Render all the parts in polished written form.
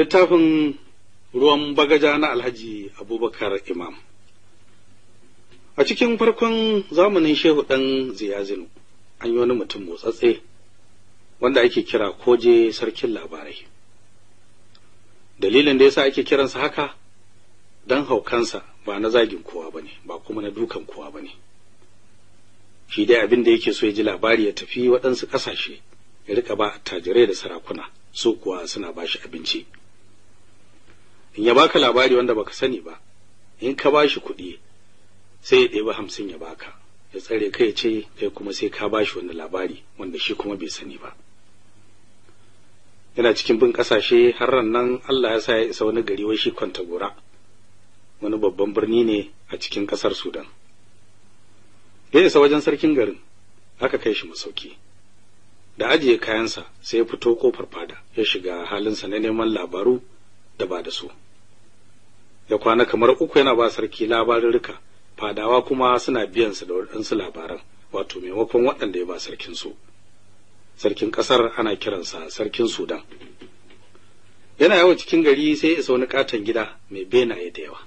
Littafin Ruwan Bagaja na Alhaji Abubakar Imam. A cikin farkon zamanin Shehu ɗan Ziyazinu, an yi wani mutum motsatse wanda ake kira Koje Sarkin Labarai. Dalilin da yasa ake kiransa haka, dan haukansa ba na zagin kowa bane, ba kuma na dukan kowa bane. Shi dai abin da yake so ya ji labari ya tafi waɗansu ƙasashe, ya rika ba attajirai da sarakuna, su kuwa suna bashi abinci. In ya baka labari wanda baka sani ba, in ka bashi kuɗi sai ya ɗebi 50 ya baka, ya tsare kai ya ce kai kuma sai ka bashi wani labari wanda shi kuma bai sani ba. Yana cikin bin ƙasashe har nan Allah ya sa ya isa wani gari wai shi Kwantagora, wani babban birni ne a cikin ƙasar Sudan. Ya isa wajen sarkin garin, aka kai shi masauki. Da ajiye kayansa sai ya fito kofar fada, ya shiga halinsa na neman labaru da ba da su. Ya kwana kamar 3 yana ba sarki labarurruka, fadawa kuma suna biyan su da waɗansu labaran, wato maimakon waɗanda ya ba sarkin su. Sarkin ƙasar ana kiransa Sarkin Sudan. Yana yawo cikin gari sai ya isa wani katon gida mai benaye da yawa.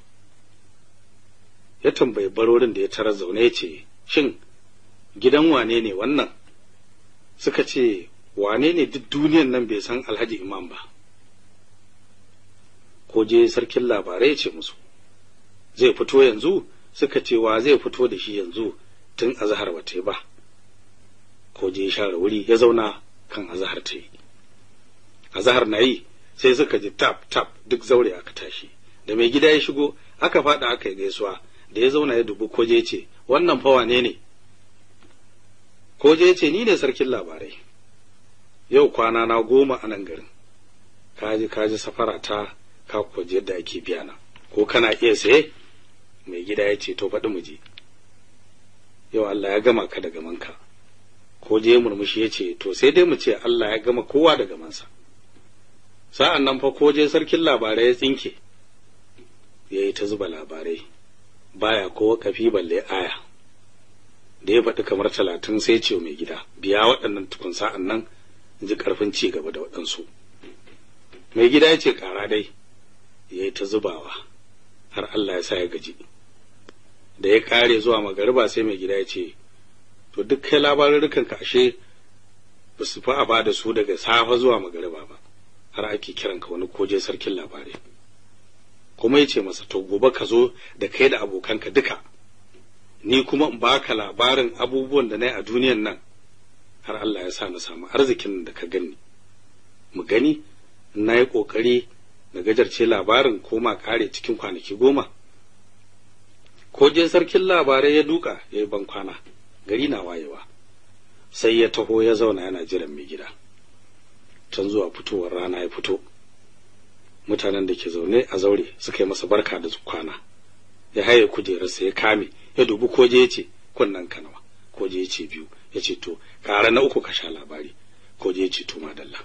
Ya tambayi barorin da ya tarar zaune ya ce, shin gidan wane ne wannan? Suka ce, wane ne duk duniyan nan bai san Alhaji Imam ba? Koje Sarkin Labarai ya ce musu, zai fito yanzu? Suka ce, wa zai fito da shi yanzu tun azahar ba ta yi ba? Koje ya share wuri ya zauna kan azahar ta yi. Azahar na yi sai suka ji tap tap duk zaure aka tashi. Da mai gida ya shigo aka faɗa aka yi gaisuwa. Da ya zauna ya dubi Koje ya ce, wannan fa wane ne? Koje ya ce, ni ne Sarkin Labarai. Yau kwana na 10 a nan garin. Kaji kaji safara ta, ka koje yadda ake biya na. Ko kana iya saye? Mai gida ya ce, to faɗi mu je. Yau Allah ya gama ka da gamanka. Koje murmushi ya ce, to sai dai mu ce Allah ya gama kowa da gamansa. Sa'an nan fa Koje Sarkin Labarai ya tsinke, ya yi ta zuba labarai, baya ko kafi balle aya. Da ya faɗi kamar 30 sai ce mai gida, biya waɗannan tukun sa'an nan in ji ƙarfin ci gaba da waɗansu. Mai gida ya ce, ƙara dai. Ya yi ta zubawa har Allah ya sa ya gaji. Da ya ƙare zuwa magariba sai mai gida ya ce, to duk kai labarurrukan ka ashe ba su fa a ba da su daga safe zuwa magariba ba, har ake kiran ka wani Koje Sarkin Labarai. Kuma ya ce masa, to gobe ka zo da kai da abokanka duka, ni kuma in baka labarin abubuwan da na yi a duniyan nan har Allah ya sa na samu arzikin da ka gani. Mu gani na yi ƙoƙari na gajarce labarin ko ma ƙare cikin kwanaki 10. Koje Sarkin Labarai ya duka ya yi bankwana. Gari na wayewa sai ya taho ya zauna yana jiran mai gida. Can zuwa fitowar rana ya fito. Mutanen da ke zaune a zaure suka yi masa barka da kwana. Ya haye kujerarsa ya kame, ya dubi Koje ya ce, kunnen ka nawa? Koje ya ce 2. Ya ce, to ƙara na 3 ka sha labari. Koje ya ce, to madalla.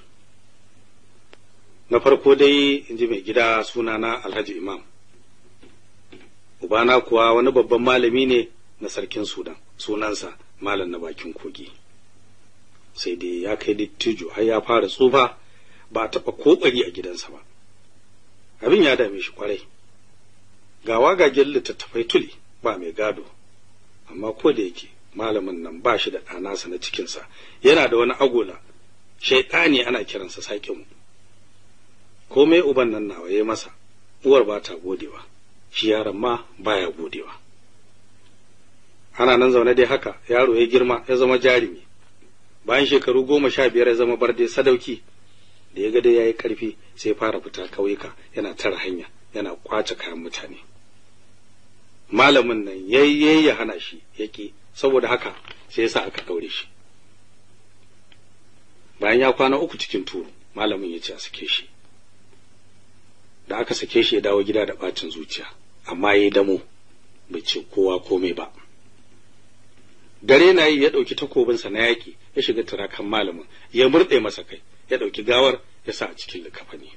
Na farko dai in ji mai gida, sunana Alhaji Imam. Ubana kuwa wani babban malami ne na Sarkin Sudan, sunansa Malam na bakin kogi. Sai dai ya kai dattijo har ya fara tsufa, ba a taɓa kokari a gidansa ba. Abin ya dame shi kwarai. Ga wagagen littattafai tuli ba mai gado, amma ko da yake malamin nan ba shi da ɗanasa na cikinsa, yana da wani agola shaiɗani ana kiransa Saƙinmu. Komai uban nan nawa ya masa, uwar ba ta godewa, shi yaron ma baya godewa. Ana nan zaune dai haka, yaro ya girma ya zama jarumi. Bayan shekaru 15 ya zama barde sadauki. Da ya ga dai yayi karfi sai fara fita kauyuka, yana tara hanya, yana kwace kayan mutane. Malamin nan yayye ya hana shi yaki, saboda haka sai yasa aka daure shi. Bayan ya kwana 3 cikin turu, malamin ya ce a sake shi. Da aka sake shi ya dawo gida da bacin zuciya, amma yayi damo, bai ce kowa komai ba. Dare na yi ya ɗauki takobinsa na yaƙi, ya shiga turakan malamin, ya murɗe masa kai, ya ɗauki gawar ya sa a cikin likafani.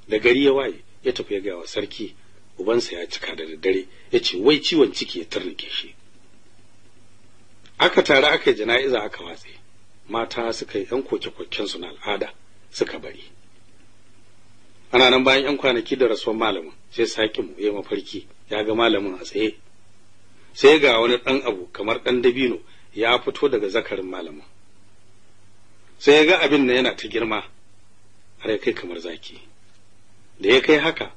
Da gari ya waye, ya tafi ya gaya wa sarki, ubansa ya cika da daddare, ya ce wai ciwon ciki ya turnike shi. Aka tare aka yi jana'iza aka watse, mata suka yi ‘yan koke-kokensu na al'ada suka bari. Ana nan bayan yan kwanaki da rasuwar malamin, sai Sakimu ya mafarki ya ga malamin a tsaye. Sai ga wani ɗan abu kamar ɗan dabino ya fito daga zakarin malamin. Sai ya ga abin nan yana ta girma har ya kai kamar zaki. Da ya kai haka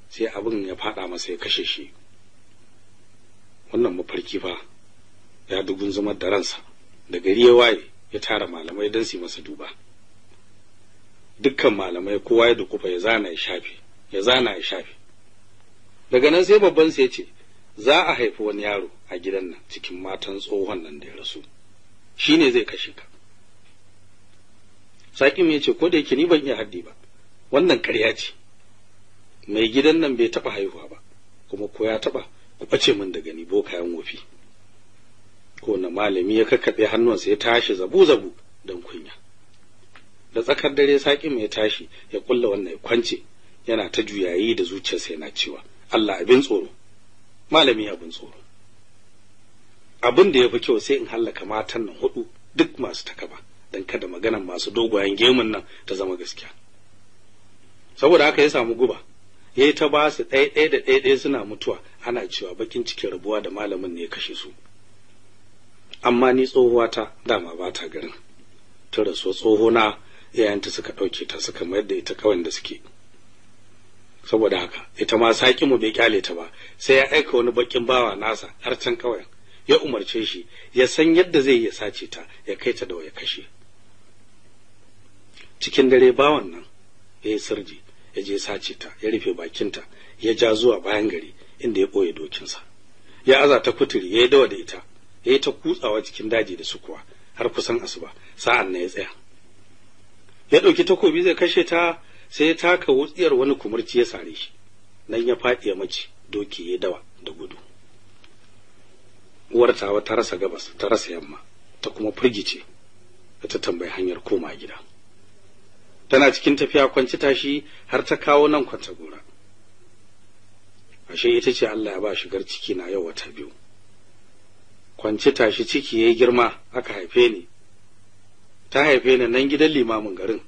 sai abin ya faɗa masa ya kashe shi. Wannan mafarki fa ya dugun zumar da ransa. Da gari ya waye ya tara malamai don su masa duba. Dukkan malamai kowa ya dukufa ya zana ya shafe, ya zana ya shafe. Daga nan sai babban sai ya ce za a haifi wani yaro a gidan nan cikin matan tsohon nan da ya rasu, shine zai kashe ka. Sakim ya ce ko da yake ni ban iya haddi ba, wannan ƙarya ce. Mai gidan nan bai taɓa haihuwa ba, kuma ko ya taɓa ku ɓace min da gani bokayen wofi. Ko na malami ya kakkaɓe hannunsa ya tashi zabu-zabu don kunya. Da tsakar dare Sakim ya tashi ya kulla wannan ya kwance, yana ta juyayi da zuciyarsa yana cewa Allah abin tsoro, malami abin tsoro. Abin da ya fi kyau sai in hallaka matan nan 4 duk masu takaba, don kada maganan masu dogayen gemun nan ta zama gaskiya. Saboda haka ya samu guba, ya yi ta ba su ɗaya da ɗaya suna mutuwa, ana cewa bakin cikin rabuwa da malamin ne ya kashe su. Amma ni tsohuwata dama ba ta garin, ta rasu tsohona, iyayenta suka ɗauke ta suka mayar da ita kawai da suke. Saboda haka ita ma Sakimu bai kyale ta ba, sai ya aika wani bakin bawa nasa har can kawai, ya umarce shi ya san yadda zai ya sace ta ya kai ta da ya kashe. Cikin dare bawan nan ya yi sirji ya je sace ta, ya rufe bakinta, ya ja zuwa bayan gari inda ya ɓoye dokinsa. Ya aza ta kuturi ya yi dawa da ita, ya yi ta kutsawa cikin daji da sukuwa har kusan asuba. Sa'an nan ya tsaya, ya ɗauki takobi zai kashe ta, sai ya taka wutsiyar wani kumurci ya sare shi. Nan ya faɗi ya mace, doki ya dawa da gudu. Uwar tawa ta rasa gabas, ta rasa yamma, ta kuma firgice, ta tambayi hanyar koma gida. Tana cikin tafiya kwanci tashi har ta kawo nan kwanta gora. Ashe ita ce Allah ya ba shigar ciki na yau wata 2. Kwanci tashi ciki yayi girma aka haife ni. Ta haife ni nan gidan limamin garin.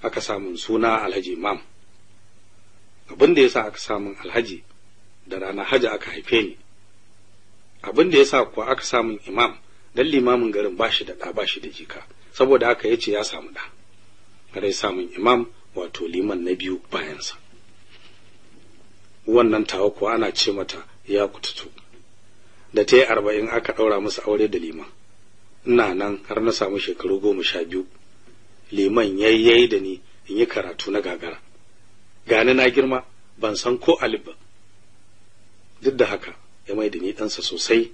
Aka samun suna Alhaji Imam. Abin da yasa aka samun Alhaji, da rana haji aka haife ni. Abin da yasa kuwa aka samun Imam, dan limamin garin bashi da ɗa bashi da jika, saboda haka yace ya samu ɗa. Har ya samun Imam, wato liman na 2 bayansa. Wannan tawa kuwa ana ce mata ya kututu. Da ta yi 40 aka ɗaura musu aure da liman. Ina nan har na samu shekaru 12. Liman yayyayi da ni in yi karatu na gagara. Gani na girma ban san ko alif ba. Duk da haka ya mai da ni ɗansa sosai,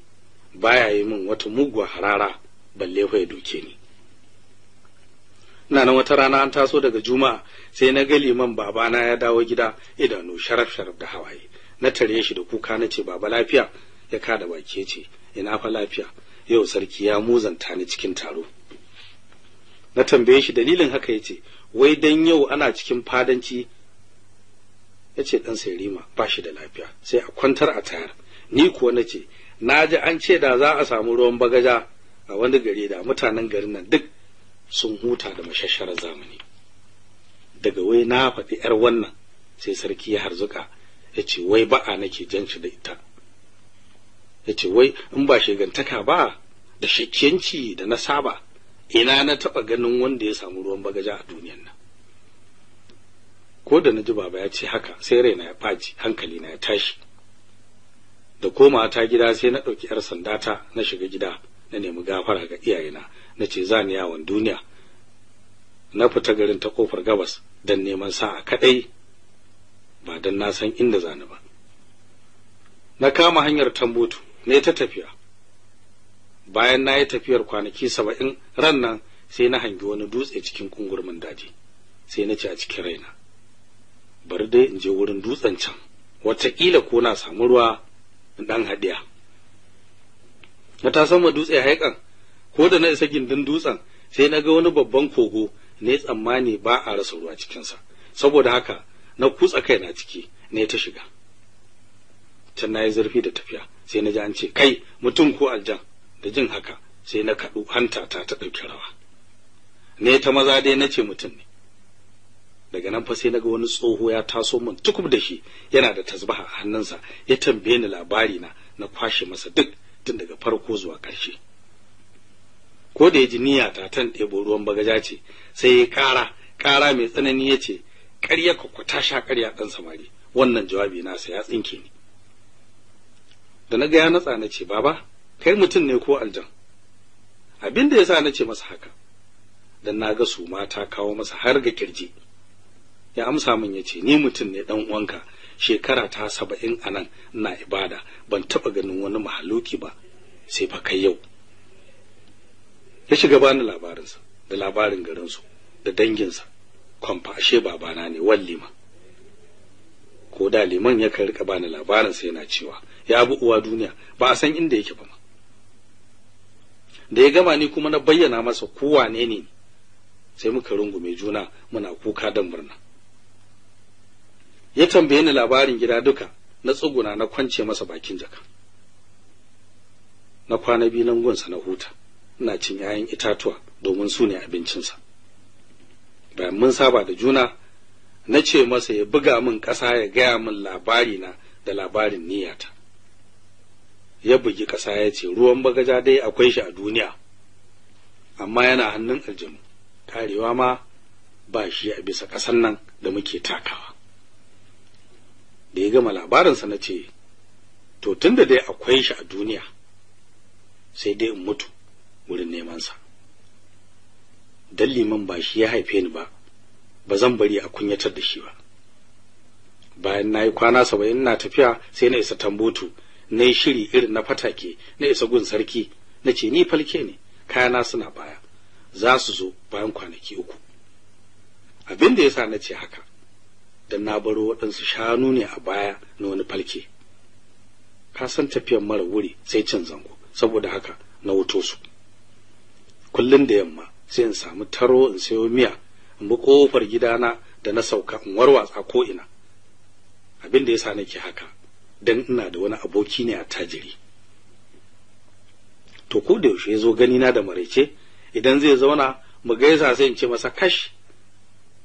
baya yi min wata muguwa harara balle fa ya doke ni. Ina nan wata rana an taso daga juma'a, sai na ga liman babana ya dawo gida idanu sharaf sharaf da hawaye. Na tare shi da kuka na ce baba lafiya? Ya kada baki ya ce ina fa lafiya, yau sarki ya muzanta ni cikin taro. Na tambaye shi dalilin haka, yace wai dan yau ana cikin fadanci. Yace dan Sairima ba shi da lafiya, sai a kwantar a tayar. Ni kuwa nace naji an ce da za a samu ruwan bagaja a wani gari da mutanen garin nan duk sun huta da mashasharar zamani. Daga wai na faɗi yar wannan, sai sarki ya harzuka yace wai ba'a nake janci da ita. Yace wai in ba shegantaka ba da shakkiyanci da na saba, ina na taba ganin wanda ya samu ruwan bagaja a duniyar nan. Ko da naji baba ya ce haka, sai raina ya faji, hankali na ya tashi. Da komawa ta gida sai na ɗauki yar sandata na shiga gida, na nemi gafara ga iyayena, na ce za ni yawon duniya. Na fita garin ta kofar gabas don neman sa'a kaɗai, ba don na san inda za ni ba. Na kama hanyar Tambutu, ne ta tafiya. Bayan na yi tafiyar kwanaki 70, ran nan sai na hangi wani dutse cikin kungurmin daji. Sai na ce a cikin raina, bari dai in je wurin dutsen can, wataƙila ko na samu ruwa in ɗan haɗiya. Na ta sama dutse haikan, ko da na isa gindin dutsen sai na ga wani babban kogo, ne tsammani ba a rasa ruwa cikinsa. Saboda haka na kutsa kaina ciki, ne ta shiga. Can na yi zurfi da tafiya, sai na ji an ce kai mutum ko aljan. Da jin haka sai na kaɗu hanta ta ta ɗauki rawa. Ne ta maza dai na ce mutum ne. Daga nan fa sai naga wani tsoho ya taso min tukub da shi, yana da tasbaha a hannunsa, ya tambaye ni labari na, na kwashe masa duk tun daga farko zuwa ƙarshe. Ko da ya ji niyya ta tan ɗebo ruwan bagaja ce, sai ya ƙara ƙara mai tsanani ya ce, ƙarya ka ta sha ƙarya ɗan samari. Wannan jawabi nasa ya tsinke ni. Da na ga ya natsa na ce, baba, kai mutum ne ko aljan? Abin da yasa na ce masa haka, dan na ga su mata kawo masa har ga kirji. Ya amsa min ya ce, ni mutum ne dan uwanka, shekara ta 70 anan ina ibada, ban taba ganin wani mahaluki ba sai fa kai yau. Ya shiga bani labarinsa da labarin garinsu da danginsa. Kwamfa ashe babana ne wan liman. Ko da liman ya kan rika bani labarinsa yana cewa ya bi uwa duniya, ba a san inda yake ba ma. Da ya gama ni kuma na bayyana masa ko wane ne, sai muka rungume juna muna kuka don murna. Ya tambaye ni labarin gida duka, na tsuguna na kwance masa bakin jaka. Na kwana biyu nan gunsa na huta, ina cin 'ya'yan itatuwa domin su ne abincinsa. Bayan mun saba da juna, na ce masa ya buga min ƙasa ya gaya min labari na da labarin niyyata. Ya bugi ƙasa ya ce ruwan bagaja dai akwai shi a duniya, amma yana hannun aljanu, karewa ma ba shi a bisa ƙasan nan da muke takawa. Da ya gama labarinsa na ce, to tunda dai akwai shi a duniya, sai dai in mutu wurin nemansa. Dan liman ba shi ya haife ni ba, ba zan bari a kunyatar da shi ba. Bayan na yi kwana 70 na tafiya, sai na isa Tambutu, na yi shiri irin na fatake, na isa gun sarki, na ce ni falke ne, kayana suna baya, za su zo bayan kwanaki 3. Abin da yasa na ce haka, dan na baro waɗansu shanu ne a baya na wani falke. Ka san tafiyan mara wuri sai cin zango, saboda haka na wuto su. Kullum da yamma sai in samu taro in sayo miya, in bi kofar gidana da na sauka in warwatsa ko ina. Abin da yasa nake haka, dan ina da wani aboki ne a tajiri. To ko da yaushe yazo gani na da maraice, idan zai zauna mu gaisa sai in ce masa kash,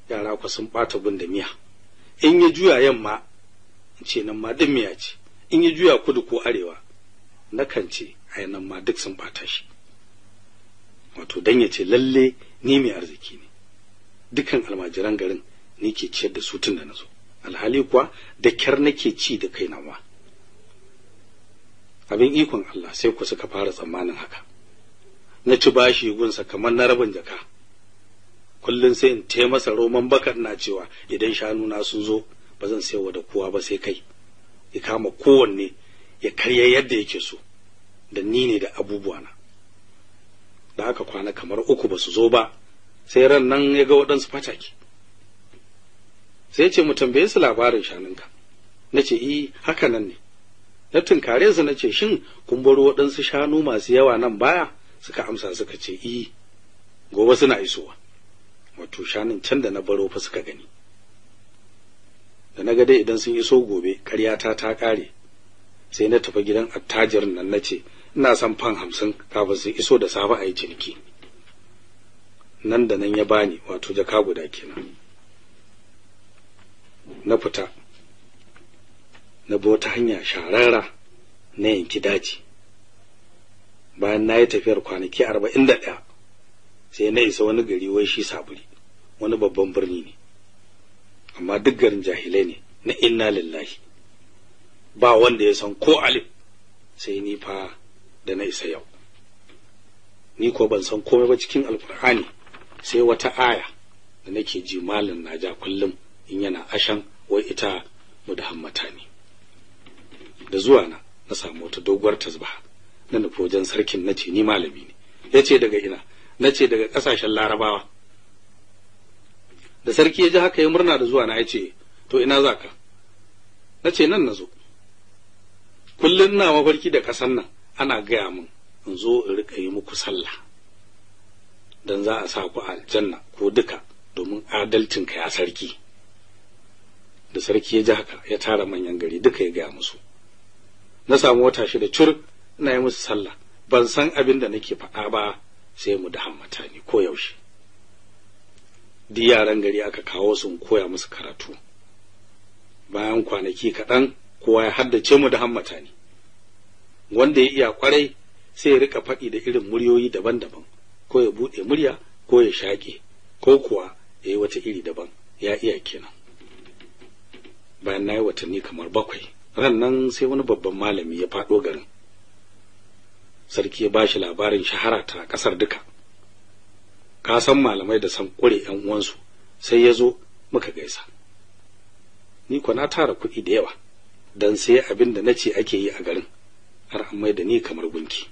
yara ku sun bata gun da miya. In ya juya yamma in ce nan ma duk miya ce, in ya juya kudu ko arewa nakan ce ai nan ma duk sun bata shi. Wato dan ya ce lalle ni mai arziki ne, dukan almajiran garin ni ke ciyar da su tun da nazo, alhali kuwa da kyar nake ci da kaina ma. Abin ikon Allah sai ku suka fara tsammanin haka. Na ci bashi gunsa kamar na rabin jaka. Kullun sai in te masa roman bakar na cewa idan shanu na sun zo ba zan sayarwa da kowa ba sai kai. Ya kama kowanne ya karya yadda yake so, da ni ne da abubuwa na. Da aka kwana kamar 3 ba su zo ba, sai ran nan ya ga waɗansu fatake. Sai ya ce mu tambaye su labarin shanunka. Na ce eh haka nan ne. Na tunkare su na ce shin kun baro waɗansu shanu masu yawa nan baya? Suka amsa suka ce eh gobe suna isowa. Wato shanun can da na baro fa suka gani. Da na ga dai idan sun iso gobe ƙaryata ta ƙare, sai na tafi gidan attajirin nan na ce ina son fan 50 kafin su iso da safe a yi ciniki. Nan da nan ya bani, wato jaka guda kenan. Na fita na bi wata hanya shararra na yanki daji. Bayan na yi tafiyar kwanaki 41 sai na isa wani gari wai shi Saburi, wani babban birni ne, amma duk garin jahilai ne na inna lillahi, ba wanda ya san ko alif sai ni fa da na isa yau. Ni ko ban san komai ba cikin Alkur'ani sai wata aya da nake ji malam na ja kullum in yana ashan, wai ita mudahammata ne. Da zuwa na na samu wata doguwar tasbaha, na nufi wajen sarkin na ce ni malami ne. Ya ce daga ina? Na ce daga ƙasashen Larabawa. Da sarki ya ji haka ya murna da zuwa na, ya ce to ina za ka? Na ce nan na zo. Kullum ina mafarki da ƙasan nan ana gaya min in zo in riƙa yi muku sallah, dan za a sa ku aljanna ko duka domin adalcinka ya sarki. Da sarki ya ji haka ya tara manyan gari duka ya gaya musu. Na samu wata 6 cur ina yi musu sallah, ban san abin da nake faɗa ba sai mu da hammata ni ko yaushe. Duk yaran gari aka kawo su koya musu karatu. Bayan kwanaki kaɗan kowa ya haddace mu da hammata ne. Wanda ya iya kwarai sai ya rika faɗi da irin muryoyi daban-daban, ko ya buɗe murya ko ya shaƙe, ko kuwa ya yi wata iri daban, ya iya kenan. Bayan na yi watanni kamar 7, ran nan sai wani babban malami ya faɗo garin. Sarki ya ba shi labarin shahara ta ƙasar duka. Ka san malamai da san ƙure ƴan uwansu, sai ya zo muka gaisa. Ni kuwa na tara kuɗi da yawa dan sai abin da nace ake yi a garin, har an mai da ni kamar gunki.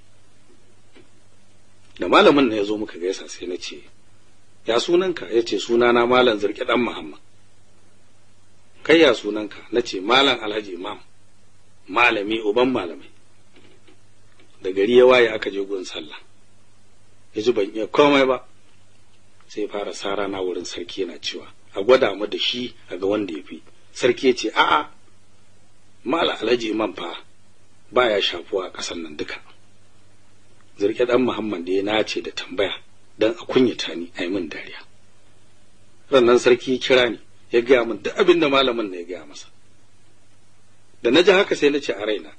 Da malamin na ya zo muka gaisa sai na ce, ya sunanka? Ya ce sunana Malam Zirke ɗan Muhammad. Kai ya sunanka? Na ce Malam Alhaji Imam, malami uban malamai. Da gari ya waye aka je gun sallah. Ya ji ban iya komai ba, sai fara sara na wurin sarki yana cewa a gwada mu da shi a ga wanda ya fi. Sarki ya ce a'a, Malam Alhaji Imam fa baya shafuwa a ƙasar nan duka. Zirke ɗan Muhammad da ya nace da tambaya dan a kunyata ni a yi min dariya. Rannan sarki ya kira ni ya gaya min duk abin da malamin na ya gaya masa. Da na ji haka sai na ce a raina,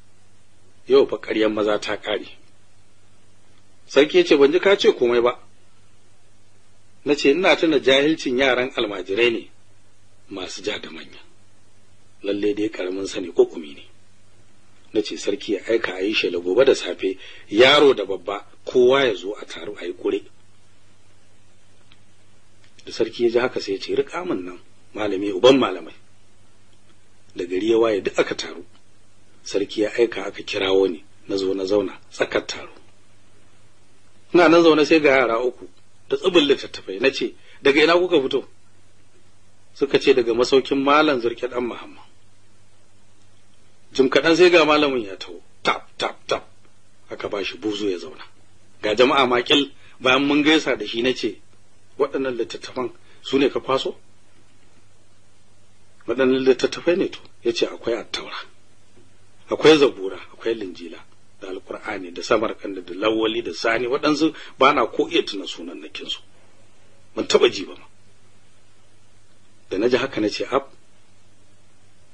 yau fa ƙaryar maza ta ƙare. Sarki ya ce ban ji ka ce komai ba. Na ce ina tuna jahilcin yaran almajirai ne masu ja da manya. Lalle dai ƙaramin sani ko kumi ne. Na ce sarki ya aika a yi shela gobe da safe, yaro da babba kowa ya zo a taru a yi ƙure. Da sarki ya ji haka sai ya ce riƙa min nan malami uban malamai. Da gari ya waye duk aka taru. Sarki ya aika aka kirawo ni, na zo na zauna tsakar taro. Ina nan zaune sai ga yara 3 da tsibin littattafai. Na ce daga ina kuka fito? Suka ce daga masaukin Malam Zirke ɗan Muhammad. Jim kaɗan sai ga malamin ya taho, tap tap tap, aka ba shi buzu ya zauna. Ga jama'a makil. Bayan mun gaisa da shi na ce waɗannan littattafan su ne ka kwaso? Waɗannan littattafai ne to? Ya ce akwai Attaura, akwai Zabura, akwai Linjila da Alƙur'ani da Samarkanda da Lawali da Sani, waɗansu ba na ko iya tuna sunan nakinsu, ban taɓa ji ba ma. Da na ji haka na ce ab,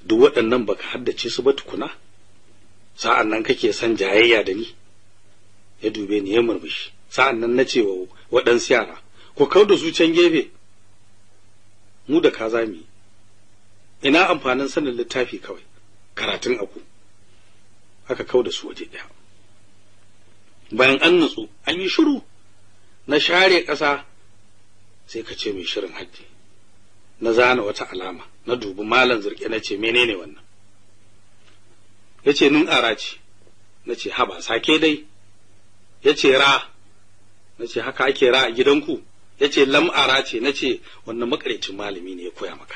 duk waɗannan baka haddace su ba tukuna, sa'an nan kake son jayayya da ni? Ya dube ni ya murmushi. Sa'an nan na ce wa waɗansu yara, ku kau da su can gefe, mu da ka za mu yi. Ina amfanin sanin littafi kawai, karatun aku. Aka kau da su waje ɗaya. Bayan an nutsu an yi shiru, na share ƙasa sai ka ce mai shirin haddi. Na zana wata alama, na dubi Malam Zirke na ce menene wannan? Ya ce nun ara ce. Na ce haba sake dai. Ya ce ra. Na ce haka ake ra a gidanku? Ya ce lam ara ce. Na ce wannan makarecin malami ne ya koya maka.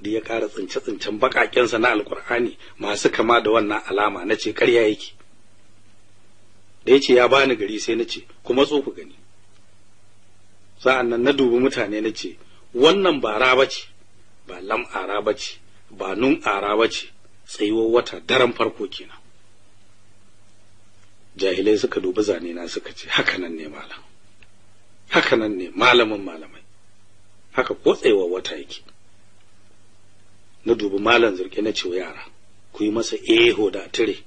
Da ya ƙara tsince-tsincen baƙaƙensa na Alƙur'ani masu kama da wannan alama, na ce ƙarya yake. Da ya ce ya bani gari sai na ce kuma tso ku gani. Sa'an nan na dubi mutane na ce wannan ba ra bace, ba lam ara bace, ba nun ara bace, tsayuwar wata daren farko kenan. Jahilai suka dubi zane na suka ce haka nan ne malam, haka nan ne malamin malamai, haka ko tsayuwar wata yake. Na dubi Malam Zirke na ce wa yara ku yi masa eho da tire.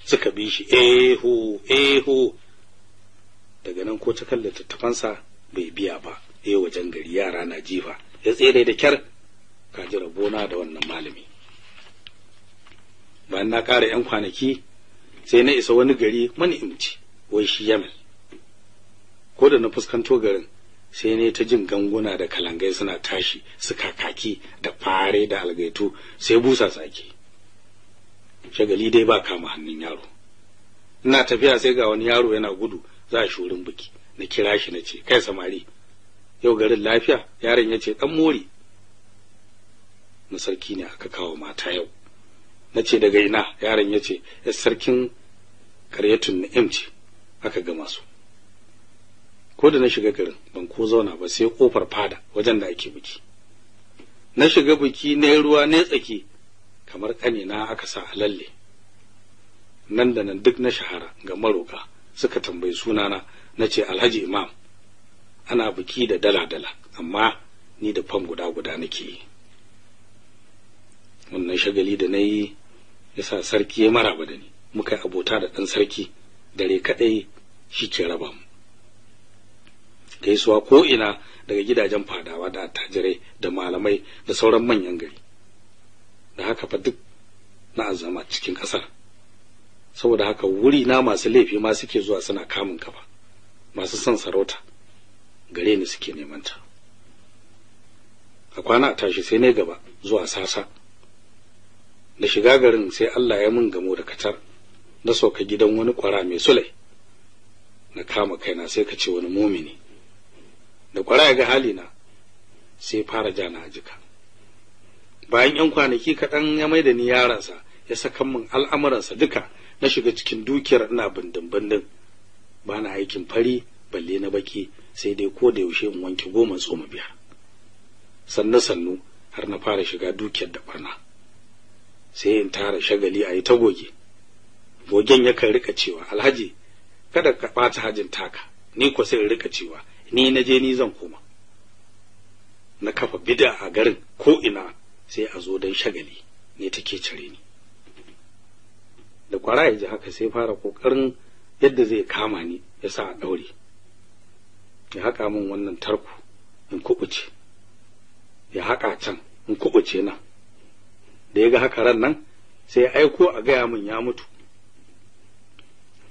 Suka bi shi eho eho. Daga nan ko ta kan littattafansa bai biya ba, wajen gari yara na jifa, ya tsere da kyar. Ka ji rabona da wannan malami. Bayan na ƙara ƴan kwanaki sai na isa wani gari mani'imci, wai shi Yemen. Ko da na fuskanto garin sai ne ta jin ganguna da kalangai suna tashi, su kakaki da fare da algaitu, sai busa sake. Shagali dai ba kama hannun yaro. Ina tafiya sai ga wani yaro yana gudu za shi wurin biki. Na kira shi na ce kai samari, yau garin lafiya? Yaron ya ce dan mori. Na sarki ne aka kawo mata yau. Na ce daga ina? Yaron ya ce ya sarkin karyatun na'im ce aka gama su. Ko da na shiga garin ban ko zauna ba sai kofar fada wajen da ake biki. Na shiga biki na ruwa na tsaki kamar kane na aka sa a lalle. Nan da nan duk na shahara ga maroka suka tambayi sunana, na ce Alhaji Imam. Ana biki da dala-dala, amma ni da fam guda-guda nake yi. Wannan shagali da na yi ya sa sarki ya maraba da ni, muka yi abota da ɗan sarki, dare kaɗai shi ke raba mu. Gaisuwa ko ina daga gidajen fadawa da attajirai da malamai da sauran manyan gari. Da haka fa duk na azama cikin ƙasar. Saboda haka wuri na masu laifi ma suke zuwa suna kamun kafa, masu son sarauta gare ni suke neman ta. A kwana a tashi sai ne gaba zuwa Sasa. Da shiga garin sai Allah ya mun gamo da katar, na sauka gidan wani kwara mai sulai. Na kama kaina sai ka ce wani mumini. Da kwara ya ga halina sai fara jana a jika. Bayan yan kwanaki kaɗan ya mai da ni yaransa, ya saka min al'amuransa duka. Na shiga cikin dukiyar ina bindin-bindin, ba na aikin fari balle na baki, sai dai ko da yaushe in wanke 10 tsoma 5. Sannu sannu har na fara shiga dukiyar da barna. Sai in tara shagali a yi ta goge. Gogen yakan rika cewa, Alhaji, kada ka ɓata hajin taka. Ni ko sai in rika cewa, ni na je ni zan koma. Na kafa bid'a a garin ko ina sai a zo don shagali ne take cire ni. Da kwara ya ji haka sai fara kokarin yadda zai kama ni ya sa a daure. Ya haka min wannan tarko in kubuce, ya haka can in kubuce nan. Da ya ga haka ran nan sai ya aiko a gaya min ya mutu.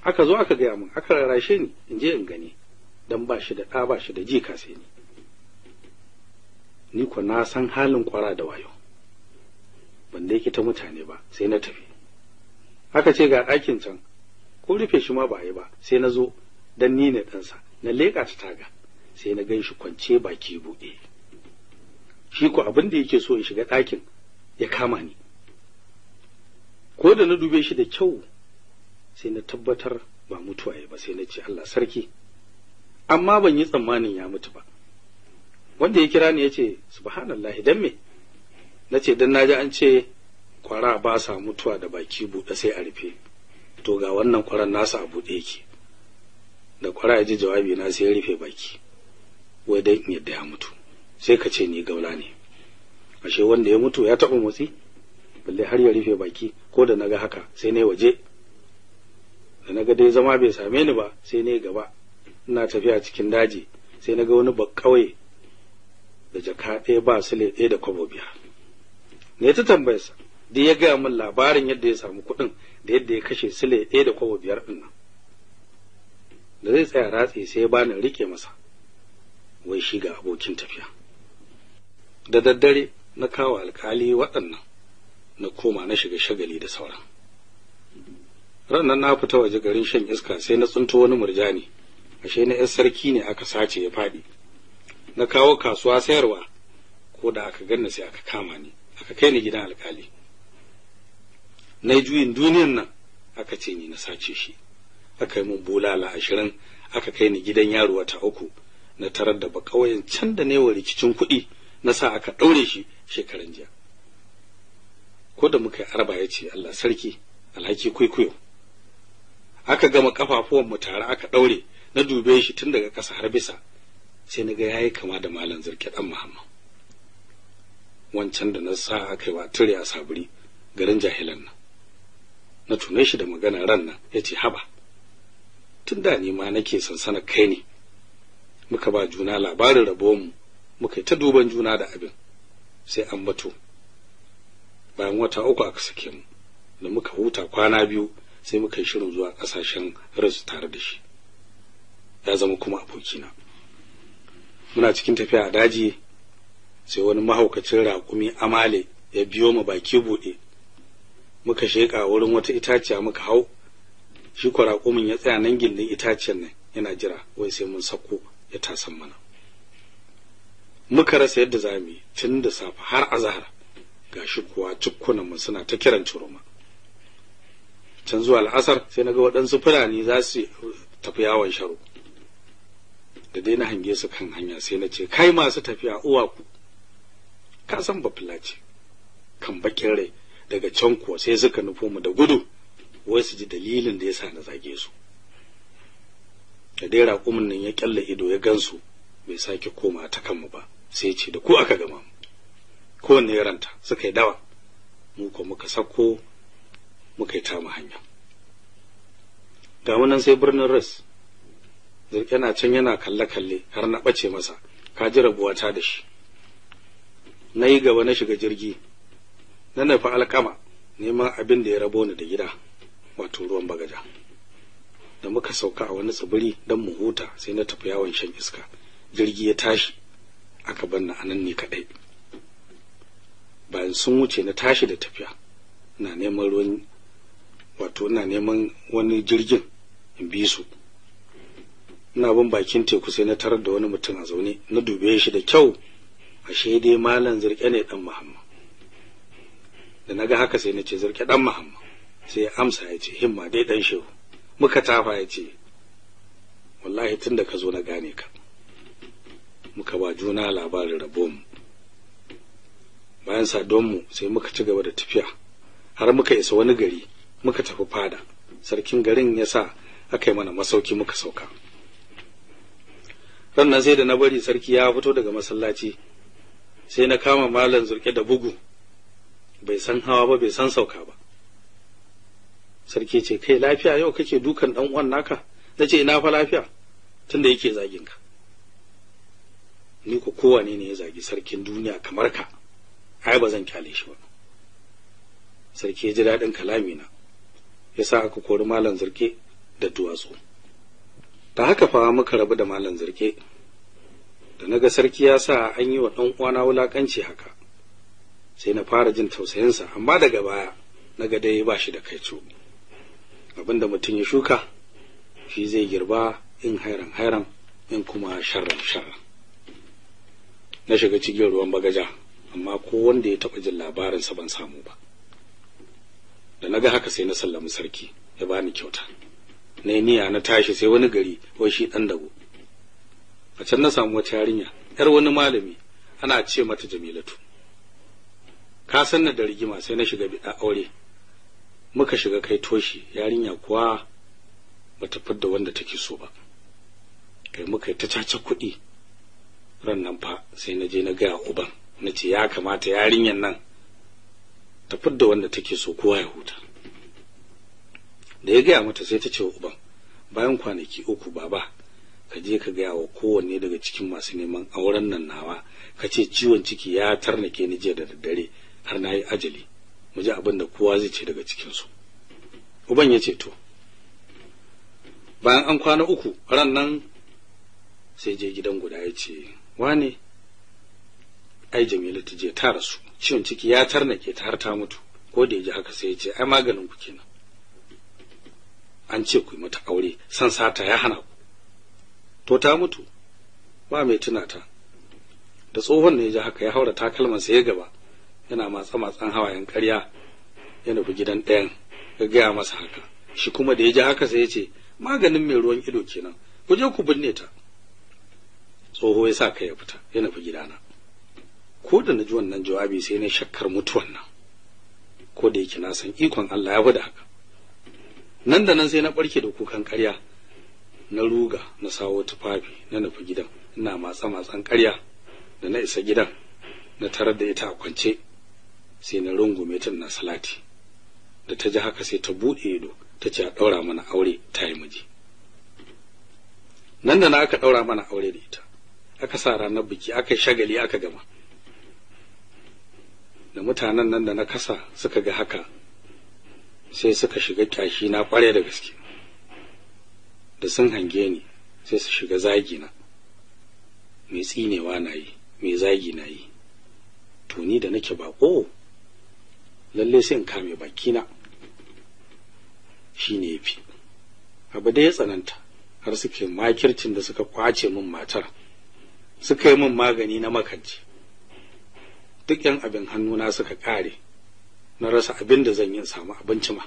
Aka zo aka gaya min, aka rarrashe ni in je in gani, dan ba shi da ɗa ba shi da jika sai ni. Ni ko na san halin kwara da wayo, ban da yake ta mutane ba, sai na tafi. Aka ce ga ɗakin can, ko rufe shi ma ba yi ba, sai na zo dan ni ne ɗansa, na leƙa ta taga, sai na gan shi kwance baki buɗe. Shi ko abin da yake so in shiga ɗakin ya kama ni. Ko da na dube shi da kyau sai na tabbatar ba mutuwa ya ba, sai na ce Allah sarki. Amma ban yi tsammanin ya mutu ba. Wanda ya kira ni ya ce subhanallahi, dan me? Na ce dan naji an ce kwara ba sa mutuwa da baki buɗe sai a rufe. To ga wannan kwaran nasa a buɗe yake. Da kwara ya ji jawabi na sai ya rufe baki, wai dan in yadda ya mutu. Sai ka ce ni gaula ne. Ashe wanda ya mutu ya taɓa motsi, balle har ya rufe baki. Ko da naga haka sai na waje. Da naga dai zama bai same ni ba sai na gaba. Ina tafiya cikin daji sai naga wani bakkauye da jaka 1 ba sule 1 da kwabo 5. Ne ta tambayarsa, dai ya gaya min labarin yadda ya samu kuɗin da yadda ya kashe sule 1 da kwabo 5 ɗin nan. Da zai tsaya ratsi sai ya bani rike masa, wai shi ga abokin tafiya. Da daddare na kawo alkali waɗannan, na koma na shiga shagali da sauran. Ranar na fita waje garin shan iska sai na tsinto wani murjani, ashe na 'yar sarki ne aka sace ya faɗi. Na kawo kasuwa sayarwa, ko da aka ganna sai aka kama ni, aka kai ni gidan alkali. Na yi juyin duniyan nan aka ce ni na sace shi. Aka yi mun bulala 20, aka kai ni gidan yaro wata 3. Na tarar da bakauyen can da newa rikicin kuɗi, na sa aka ɗaure shi shekaran jiya. Ko da muka yi arba ya ce Allah sarki, alhaki kwaikwayo. Aka gama kafafuwan mu tare aka ɗaure, na dube shi tun daga ƙasa har bisa, sai na ga yayi kama da Malam Zirke ɗan Muhammad. Wancan da na sa aka yi wa ture a Saburi garin jahilan nan. Na tune shi da magana ran nan, ya ce haba, tun da ni ma nake sansana kai ne. Muka ba juna labarin rabuwanmu, muka yi ta duban juna da abin, sai an bato. Bayan wata 3 aka sake mu, da muka huta kwana 2 sai muka yi shirin zuwa ƙasashen Rus tare da shi. Ya zama kuma abokina. Muna cikin tafiya a daji sai wani mahaukacin raƙumi amale ya biyo mu baki buɗe. Muka sheƙa wurin wata itaciya muka hau. Shi ko raƙumin ya tsaya nan gindin itaciyar nan yana jira, wai sai mun sako ya tasan mana. Muka rasa yadda za mu yi tun da safe har azahar, gashi kuwa cikkunan mu suna ta kiran ciroma. Can zuwa al'asar sai naga waɗansu fulani za su tafi yawon sharo. Da dai na hange su kan hanya sai na ce, kai masu tafiya uwa ku, ka san bafula ce kan bakin rai. Daga can kuwa sai suka nufo mu da gudu, wai su ji dalilin da yasa na zage su. Da dai raƙumin nan ya kyalle ido ya gansu, Bai sake koma ta kanmu ba, sai ce da ku aka gama mu. Kowanne ya ranta suka yi dawa, mu ko muka sako muka yi tamu hanya. Ga mu nan sai birnin Ras. Zirke na can yana kalle-kalle har na ɓace masa, ka ji rabuwata da shi. Na yi gaba na shiga jirgi, na nufi Alkama neman abin da ya rabo ni da gida, wato ruwan bagaja. Da muka sauka a wani tsibiri don mu huta, sai na tafi yawon shan iska. Jirgi ya tashi, aka banna a nan ne kaɗai. Bayan sun wuce na tashi da tafiya, ina neman ruwan, wato ina neman wani jirgin in bi su. Ina bin bakin teku sai na tarar da wani mutum a zaune, na dube shi da kyau, ashe dai Malam Zirke ne dan Muhammad. Da naga haka sai na ce Zirke dan Muhammad, sai ya amsa ya ce himma dai dan shehu. Muka tafa ya ce wallahi tun da ka zo na gane ka. Muka ba juna labarin rabonmu. Bayan saduwanmu sai muka ci gaba da tafiya har muka isa wani gari, muka tafi fada. Sarkin garin ya sa aka yi mana masauki muka sauka. Rannan sai da na bari sarki ya fito daga masallaci, sai na kama Malam Zurke da bugu. Bai san hawa ba, bai san sauka ba. Sarki ce kai lafiya yau kake dukan dan uwan naka? Nace ina fa lafiya tunda yake zagin ka. Ni ko kowane ne ya zagi sarkin duniya kamar ka, ai ba zan kyale shi ba. Sarki ya ji daɗin kalamina, ya sa aka kori Malam Zurke da duwatsu. Ta haka fa muka rabu da Malam Zurke. Da naga sarki ya sa an yi wa ɗan uwana wulakanci haka, sai na fara jin tausayinsa, amma daga baya naga dai ba shi da kaico. Abinda mutum ya shuka shi zai girba, in hairan hairan, in kuma sharran sharran. Na shiga cikin ruwan bagaja, amma ko wanda ya taɓa jin labarinsa ban samu ba. Da naga haka sai na sallami sarki, ya bani kyauta. Na yi niyya na tashi sai wani gari, wai shi ɗan dago. A can na samu wata yarinya, ‘yar wani malami, ana ce mata Jamilatu. Ka san na da rigima, sai na shiga biɗa aure. Muka shiga kai toshi, yarinya kuwa bata fidda wanda take so ba. Kai muka yi ta caca kuɗi. Ran nan fa sai na je na gaya uban, na ce ya kamata yarinyan nan ta fidda wanda take so kowa ya huta. Da ya gaya mata sai ta ce wa uban, bayan kwanaki 3 baba, ka je ka gaya wa kowanne daga cikin masu neman auren nan nawa, ka ce ciwon ciki ya tarnake ni jiya da daddare har na yi ajali, mu ji abin da kowa zai ce daga cikinsu. Uban ya ce to. Bayan an kwana 3 ran nan sai je gidan guda ya ce wane, ai Jamila ta je ta rasu, ciwon ciki ya tarnake ta har ta mutu. Ko da ya ji haka sai ya ce ai maganin ku kenan, an ce ku yi mata aure, san sata ya hana ku, to ta mutu ba mai tuna ta. Da tsohon ne ya ji haka ya haura takalmansa ya gaba, yana matsa matsan hawayen ƙarya, ya nufi gidan ɗayan ya gaya masa haka. Shi kuma da ya ji haka sai ya ce maganin mai ruwan ido kenan, ku je ku binne ta. Tsoho ya sa kai ya fita ya nufi gidana. Ko da na ji wannan jawabi sai na shakkar mutuwan nan, ko da yake na san ikon Allah ya fi da haka. Nan da nan sai na barke da kukan ƙarya, na ruga na sawo tufafi na nufi gidan, ina matsa matsan ƙarya. Da na isa gidan na tarar da ita a kwance, sai na rungume ta na salati. Da ta ji haka sai ta buɗe ido ta ce a ɗaura mana aure ta yi miji. Nan da na aka ɗaura mana aure da ita, aka sa ranar biki, aka shagali, aka gama. Da mutanen nan da na kasa suka ga haka sai suka shiga kyashi na kware da gaske. Da sun hange ni sai su shiga zagi na, mai tsinewa na yi, mai zagi na yi. To ni da nake bako, lalle sai in kame bakina, shine yafi. Abu da ya tsananta har suke makircin da suka kwace min matar, suka yi min magani na makance. Duk yan abin hannuna suka kare, na rasa abin da zan yi in samu abinci ma.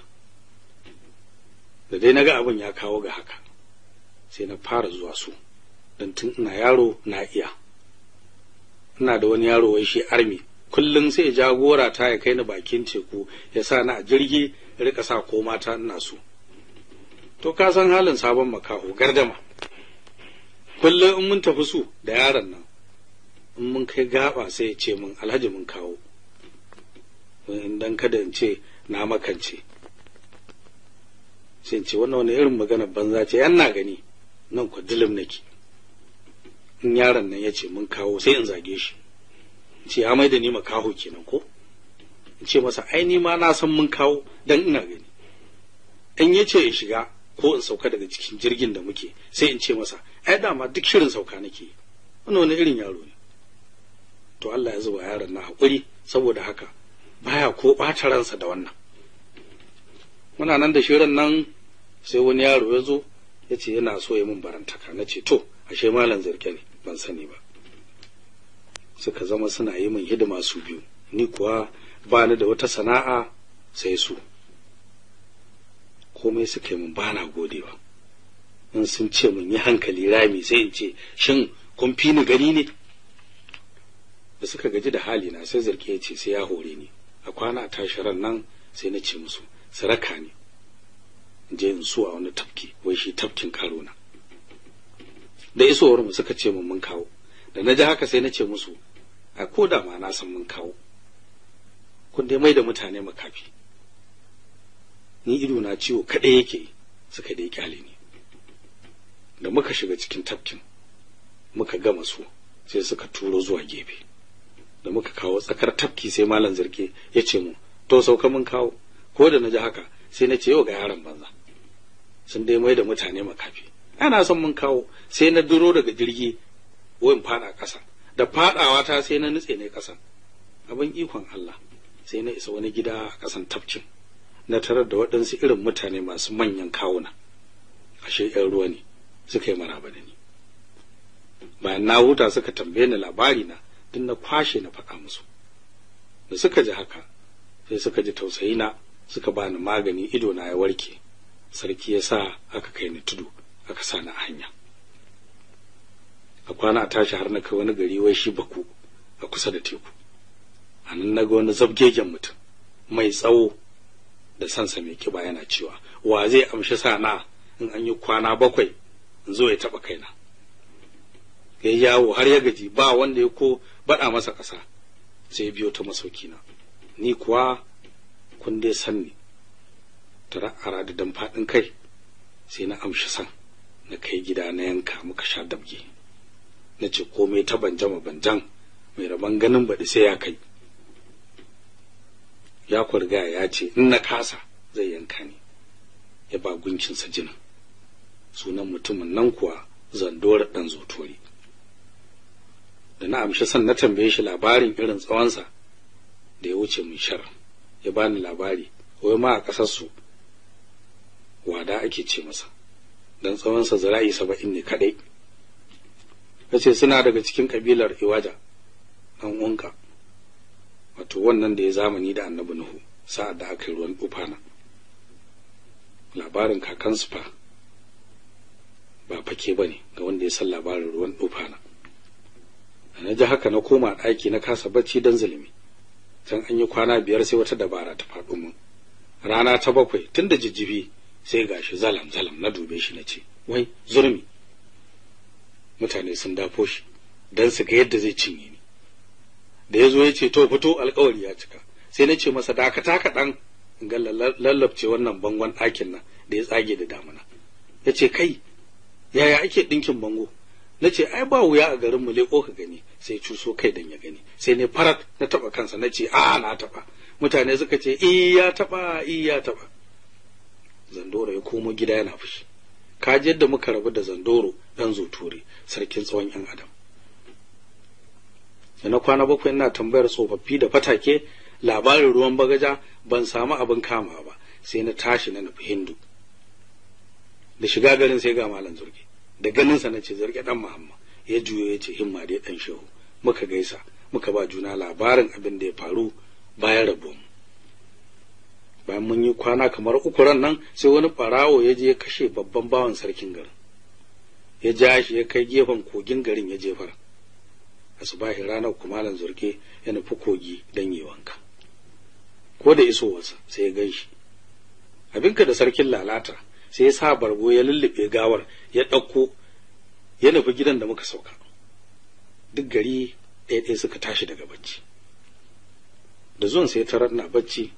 Da dai naga abin ya kawo ga haka, sai na fara zuwa su, don tun ina yaro na iya. Ina da wani yaro wai shi army, kullum sai ya jagora ta ya kai ni bakin teku, ya sa ni a jirgi, ya rika sa ko mata ina so. To ka san halin sabon makaho gardama. Kullum in mun tafi su da yaron nan, in mun kai gaba sai ya ce mun Alhaji mun kawo. In dan kada in ce na makance. Sai in ce wannan wani irin magana banza ce, yan na gani nan kwa dilim nake. In yaron nan ya ce mun kawo sai in zage shi. In ce ya mai da ni makaho kenan ko? In ce masa ai ni ma na san mun kawo dan ina gani. In ya ce in shiga ko in sauka daga cikin jirgin da muke sai in ce masa ai dama duk shirin sauka nake. Wannan wani irin yaro ne. To Allah ya zuba yaron na hakuri, saboda haka baya ko ɓata ransa da wannan. Muna nan da shirin nan sai wani yaro ya zo ya ce yana so ya mun barantaka. Na ce to ashe malam Zirke ne, ban sani ba. Suka zama suna yi min hidima su biyu, ni kuwa ba ni da wata sana'a sai su. Komai suka yi mun ba na godewa. In sun ce mun yi hankali rami sai in ce shin kun fi ni gani ne? Da suka gaji da halina sai Zirke ya ce sai ya hore ni. A kwana a tashi ran nan sai na ce musu su raka ni in je in su a wani tafki, wai shi tafkin karona. Da isowar mu suka ce mun kawo. Da na ji haka sai na ce musu a ko da ma na san mun kawo, kun dai mai da mutane makafi. Ni ido na ciwo kaɗai yake, suka dai kyale ni. Da muka shiga cikin tafkin muka gama su sai suka turo zuwa gefe. Da muka kawo tsakar tafki sai malam Zirke ya ce mu to sauka mun kawo. Ko da na ji haka sai na ce yau ga yaron banza, sun dai mai da mutane makafi, ana son mun kawo. Sai na duro daga jirgi wayin fada ƙasa, da fadawa ta sai na nutse ne ƙasan. Abin ikon Allah sai na isa wani gida a ƙasan tafkin, na tarar da waɗansu irin mutane masu manyan kawuna, ashe ƴan ruwa ne, suka yi maraba da ni. Bayan na huta suka tambaye ni labari na, duk na kwashe na faɗa musu. Da suka ji haka sai suka ji tausayi na, suka bani magani, ido na ya warke. Sarki ya sa aka kai ni tudu, aka sa ni a hanya. A kwana a tashi har na kai wani gari wai shi Baku a kusa da teku. A nan na ga wani zabgegen mutum mai tsawo da sansa mai kiba yana cewa wa zai amshi sana in an yi kwana 7 in zo ya taɓa kaina. Ya yawo har ya gaji, ba wanda ya ko baɗa masa ƙasa, sai biyo ta masauki na. Ni kuwa kun dai san ni tara ara da dan faɗin kai, sai na amshi san na kai gida na yanka muka sha dabge. Na ce komai ta banjama banjan, mai rabon ganin baɗi sai ya kai. Ya kurga ya ce in na kasa zai yanka ni, ya ba gunkinsa jinin. Sunan mutumin nan kuwa Zandora ɗan Zotori. Da na amshi san na tambaye shi labarin irin tsawonsa da ya wuce mun shar, ya bani labari wai ma a ƙasar su wada ake ce masa, dan tsawonsa zira'i 70 ne kadai. Yace suna daga cikin kabilar Iwaja dan uwanka, wato wannan da ya zamani da Annabi Nuhu sa'ad da aka yi ruwan tufana. Labarin kakansu fa ba fake bane ga wanda ya san labarin ruwan tufana. Na ji haka na koma ɗaki na kasa bacci dan zulumi. Can an yi kwana 5 sai wata dabara ta faɗo mun. Rana ta 7 tun da jijjifi sai gashi zalam zalam, na dube shi na ce wai zurmi. Mutane sun dafo shi dan su ga yadda zai cinye ni. Da ya zo ya ce to fito, alƙawari ya cika. Sai na ce masa dakata kaɗan in ga lallabce wannan bangon ɗakin nan da ya tsage da damuna. Ya ce kai yaya ake ɗinkin bango? Na ce ai ba wuya a garin mu, leƙo ka gani. Sai cuso kai dan ya gani. Sai ne farat na taɓa kansa, na ce a'a na taɓa. Mutane suka ce i ya taɓa, i ya taɓa. Zandoro ya komo gida yana fushi. Ka ji yadda muka rabu da Zandoro ɗan Zotori, sarkin tsawon ƴan adam. Da na kwana 7 ina tambayar tsofaffi da fatake labarin ruwan bagaja, ban samu abin kama ba. Sai na tashi na nufi Hindu. Da shiga garin sai ga malam Zurge. Da ganinsa na ce Zurge dan Muhammad. Ya juyo ya ce himma dai dan shehu. Muka gaisa, muka ba juna labarin abin da ya faru bayan rabuwan. Bayan mun yi kwana kamar 3 ran nan sai wani barawo ya je ya kashe babban bawan sarkin garin. Ya ja shi ya kai gefen kogin garin ya jefar. Asubahi ranar kumalan Zurge ya nufi kogi don yi wanka. Ko da isowarsa sai ya gan shi. Abinka da sarkin lalata, sai ya sa bargo ya lullube gawar, ya ɗauko Ya nufi gidan da muka sauka. Duk gari ɗaya ɗaya suka tashi daga bacci. Da zuwan sai tarar na bacci,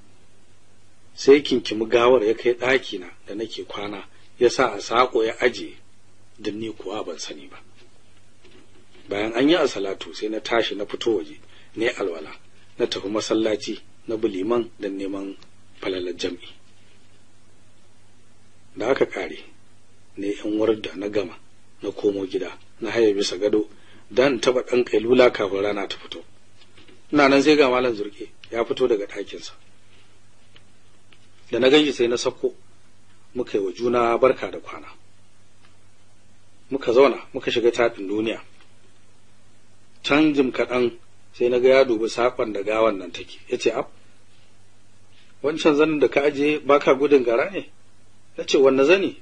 sai kinkimi gawar ya kai ɗakina da nake kwana, ya sa a sako ya aje, don ni kuwa ban sani ba. Bayan an yi asalatu sai na tashi na fito waje, ne alwala, na tafi masallaci na bi liman don neman falalar jam'i. Da aka kare, ne yan warda na gama, na komo gida, na haye bisa gado dan taba ɗan kailula kafin rana ta fito. Ina nan sai ga Malam Zurke ya fito daga ɗakinsa. Da na ganshi sai na sako, muka yi wa juna barka da kwana. Muka zauna muka shiga taɗin duniya. Can jim kaɗan sai na ga ya dubi saƙon da gawan nan take, ya ce, ab, wancan zanin da ka ajiye baka gudun gara ne? Na ce, wanne zani?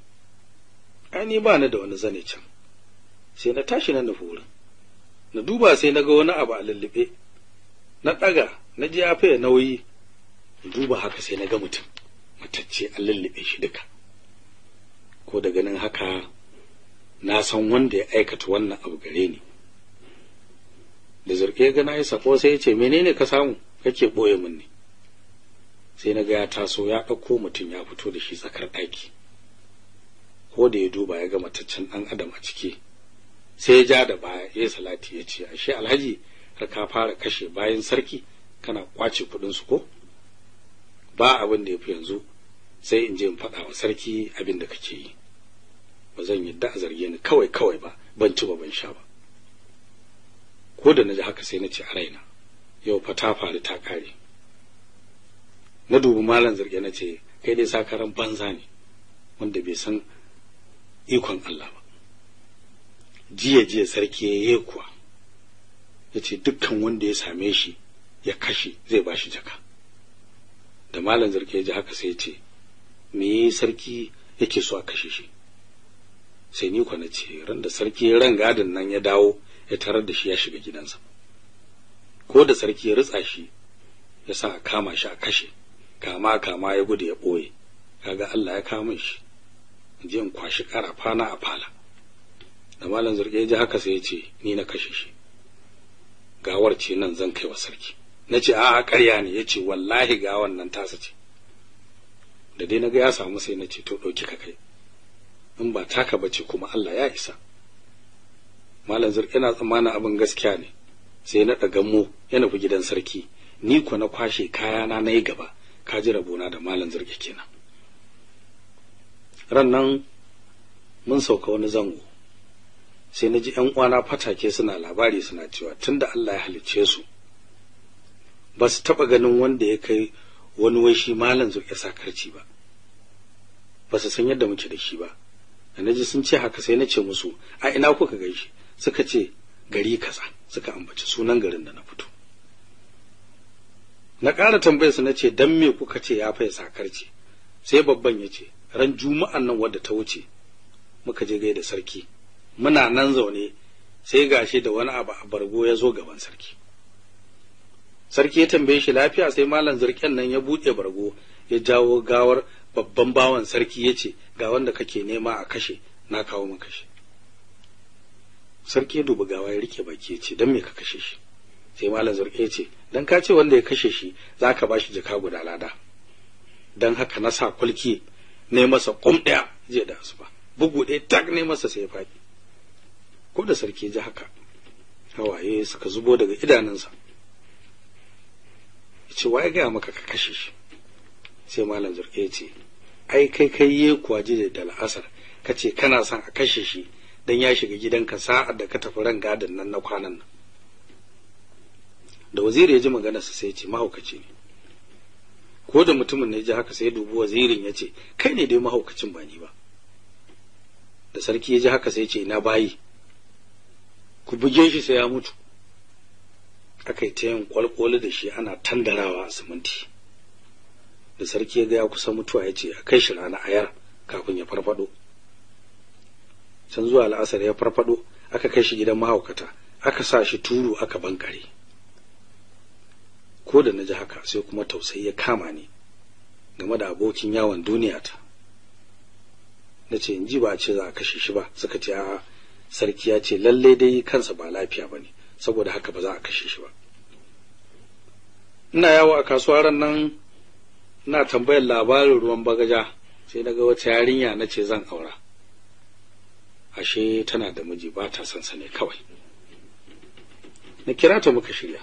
Ai ni ba ni da wani zane can. Sai na tashi na nufi wurin. Na duba sai na ga wani abu a lullube. Na ɗaga, na ji ya fiye nauyi. Duba haka sai na ga mutum matacce an lullube shi duka. Ko da ganin haka na san wanda ya aikata wannan abu gare ni. Da Zurke ga na yi sako sai ya ce, menene ka samu kake boye min ne? Sai na ga ya taso ya ɗauko mutum ya fito da shi tsakar ɗaki. Ko da ya duba ya ga mataccen ɗan adam a ciki, sai ya ja da baya ya salati ya ce, ashe alhaji har ka fara kashe bayan sarki kana kwace kuɗin su ko? Ba abin da ya fi yanzu sai in je in faɗa wa sarki abin da kake yi. Ba zan yadda a zarge ni kawai kawai ba, ban ci ba ban sha ba. Ko da na ji haka sai na ce a raina, yau fa ta faru ta kare. Na dubi Malam Zurke na ce, kai dai sakaran banza ne wanda bai san ikon Allah ba. Jiya jiya sarki ya yi kuwa, ya ce dukkan wanda ya same shi ya kashe zai ba shi jaka. Da Malam Zurke ya ji haka sai ya ce, me sarki yake so a kashe shi? Sai ni kuwa na ce, ran da sarki ran gadin nan ya dawo ya tarar da shi ya shiga gidansa. Ko da sarki ya ritsa shi ya sa a kama shi a kashe, kama kama ya gudu ya ɓoye. Kaga Allah ya kama shi, in je in kwashi ƙarafa na a fala. Da Malam Zurke ya ji haka sai ya ce, ni na kashe shi, gawar ce nan zan kai wa sarki. Na ce, a'a ƙarya ne. Ya ce, wallahi gawar nan tasa ce. Da dai na ga ya samu sai na ce, to ɗauki ka kai, in ba taka bace kuma Allah ya isa. Malam Zurke yana tsammanin abin gaskiya ne, sai na ɗaga mu ya nufi gidan sarki. Ni ko na kwashe kayana na yi gaba. Ka ji rabona da Malam Zurke kenan. Ran nan mun sauka wani zango, sai na ji ƴan uwana fatake suna labari suna cewa tunda Allah ya halicce su ba su taɓa ganin wanda ya kai wani wai shi Malam Zurke sakarci ba, ba su san yadda muke da shi ba. Da na ji sun ce haka sai na ce musu, a ina kuka gan shi? Suka ce gari kaza, suka ambaci sunan garin da na fito. Na ƙara tambayar su na ce, dan me kuka ce ya faye sakarci? Sai babban ya ce, ran juma'an nan wadda ta wuce muka je gaida sarki, muna nan zaune sai gashi da wani abu a bargo ya zo gaban sarki. Sarki ya tambaye shi lafiya, sai Malam Zurken nan ya buɗe bargo ya jawo gawar babban bawan sarki ya ce, ga wanda kake nema a kashe, na kawo maka shi. Sarki ya dubi gawa ya rike baki ya ce, dan me ka kashe shi? Sai Malam Zurke ya ce, dan ka ce wanda ya kashe shi zaka bashi jaka guda lada. Dan haka na sa kulki ne masa kum ɗaya jiya da asuba, bugu ɗaya tak ne masa sai ya faɗi. Ko da sarki ji haka, hawaye suka zubo daga idanunsa. Ya ce, waye gaya maka ka kashe shi? Sai Malam Zurke ya ce, ai kai kai ye kuwa jiya da la'asar ka ce kana son a kashe shi dan ya shiga gidanka sa'ad da ka tafi ran gadin nan na kwanan nan. Da waziri ya ji maganarsa sai ya ce, mahaukaci ne. Ko da mutumin ne ya ji haka sai ya dubi wazirin ya ce, kai ne dai mahaukacin ba ni ba. Da sarki ya ji haka sai ya ce, ina bayi, ku buge shi sai ya mutu. Aka yi ta yin kwalkwali da shi ana tandarawa a siminti. Da sarki ya ga ya kusa mutuwa ya ce a kai shi rana ayar kafin ya farfado. Can zuwa al'asar ya farfado, aka kai shi gidan mahaukata, aka sa shi turu aka bankare. Ko da na ji haka sai kuma tausayi ya kama ni game da abokin yawon duniya ta. Na ce, in ji ba a ce za a kashe shi ba? Suka ce a'a. Sarki ya ce lalle dai kansa ba lafiya bane, saboda haka ba za a kashe shi ba. Ina yawo a kasuwa ran nan ina tambayar labarin ruwan bagaja, sai naga wata yarinya nace zan aura. Ashe tana da miji, ba ta son sa ne kawai. Na kira ta muka shirya,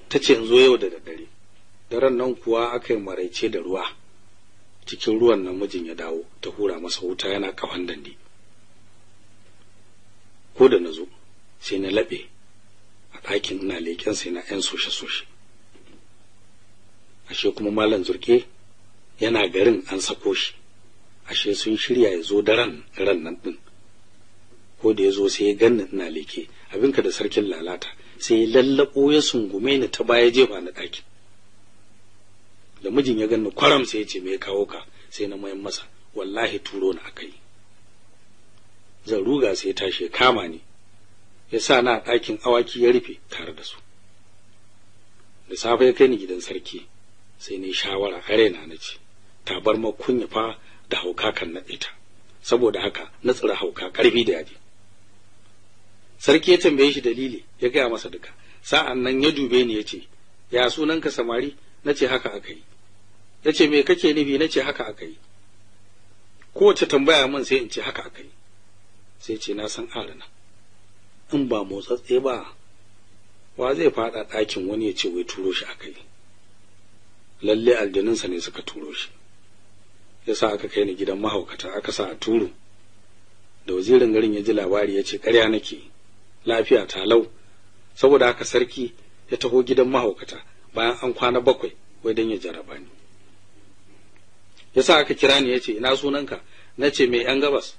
ta ce in zo yau da daddare. Daren nan kuwa aka yi maraice da ruwa. Cikin ruwan nan mijin ya dawo, ta hura masa wuta yana kafan dandi. Ko da nazo sai na laɓe a ɗakin ina leƙen sai na ƴan soshe-soshe. Ashe kuma Malam Zurke yana garin an sako shi. Ashe sun shirya ya zo daren ran nan ɗin. Ko da ya zo sai ya ganni ina leke, abinka da sarkin lalata, sai ya lallaɓo ya sungume ni ta baya jefa na ɗakin. Da mijin ya ganni kwaram sai ya ce me ya kawo ka, sai na mayan masa wallahi turo ni akai. Zan ruga sai ya tashi ya kama ni, ya sa na ɗakin awaki ya rufe tare da su. Da safe ya kai ni gidan sarki, sai ni shawara a raina na ce tabarma kunya fa da hauka kan naɗe ta, saboda haka na tsira hauka ƙarfi da yaji. Sarki ya tambaye shi dalili, ya gaya masa duka. Sa'an nan ya dube ni ya ce, ya sunanka samari? Na ce haka aka yi. Ya ce me kake nufi? Na ce haka aka yi. Kowace tambaya min sai in ce haka aka yi. Sai ce na san arana, in ba motsatse ba wa zai faɗa ɗakin wani ya ce wai turo shi aka yi. Lalle aljaninsa ne suka turo shi. Yasa aka kai ni gidan mahaukata aka sa a turo. Da wazirin garin ya ji labari ya ce ƙarya nake, lafiya ta lau. Saboda haka sarki ya taho gidan mahaukata bayan an kwana 7 wai dan ya jarraba ni. Yasa aka kira ni ya ce ina sunanka? Na ce mai yan gabas.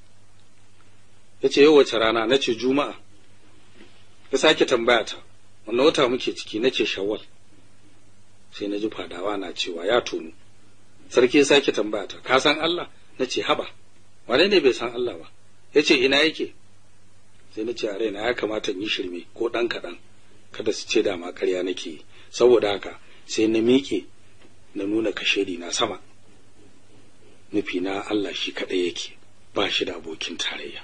Ya ce yau wace rana? Na ce Juma'a. Ya sake tambaya ta wannan wata muke ciki? Na ce Shawwal. Sai na ji fadawa na cewa ya tonu. Sarki ya sake tambaya ta ka san Allah? Na ce haba, wane ne bai san Allah ba? Ya ce ina yake? Sai na ce a raina ya kamata in yi shirme ko ɗan kaɗan, kada su ce dama ƙarya nake yi. Saboda haka sai na miƙe na nuna kashedi na sama, nufi na Allah shi kaɗai yake, ba shi da abokin tarayya.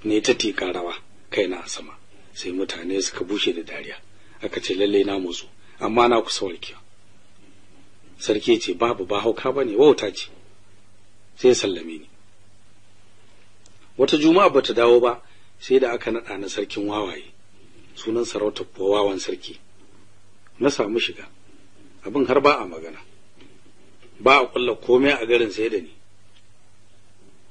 Ne ta tika rawa kaina a sama, sai mutane suka bushe da dariya, aka ce lalle na motsu, amma na kusa warkewa. Sarki ce babu, ba hauka bane, wauta ce. Sai sallame ni. Wata juma'a bata dawo ba sai da aka naɗa na sarkin wawaye, sunan sarauta kuwa wawan sarki. Na samu shiga, abin har ba a magana, ba a kulla komai a garin sai da ni.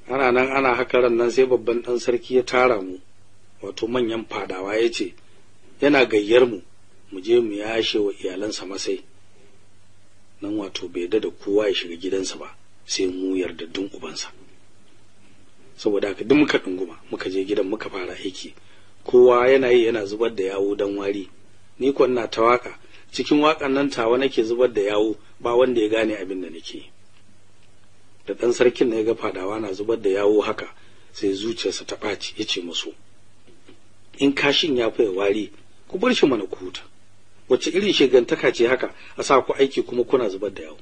Ana nan ana haka ran nan sai babban ɗan sarki ya tara mu, wato manyan fadawa, ya ce yana gayyar mu mu je mu yashe wa iyalansa masai. Nan wato bai yarda da kowa ya shiga gidansa ba sai mu yardaddun ubansa. Saboda haka duk muka dunguma muka je gidan muka fara aiki. Kowa yana yi yana zubar da yawo dan wari, ni ko ina ta waka, cikin wakan nan tawa nake zubar da yawo, ba wanda ya gane abin da nake. Da dan sarkin ne ya ga fadawa na zubar da yawo haka, sai zuciyarsa ta ɓaci, ya ce musu in kashin ya faye wari ku bar shi mana ku huta. Wace irin shegantaka ce haka a sa ku aiki kuma kuna zubar da yawo?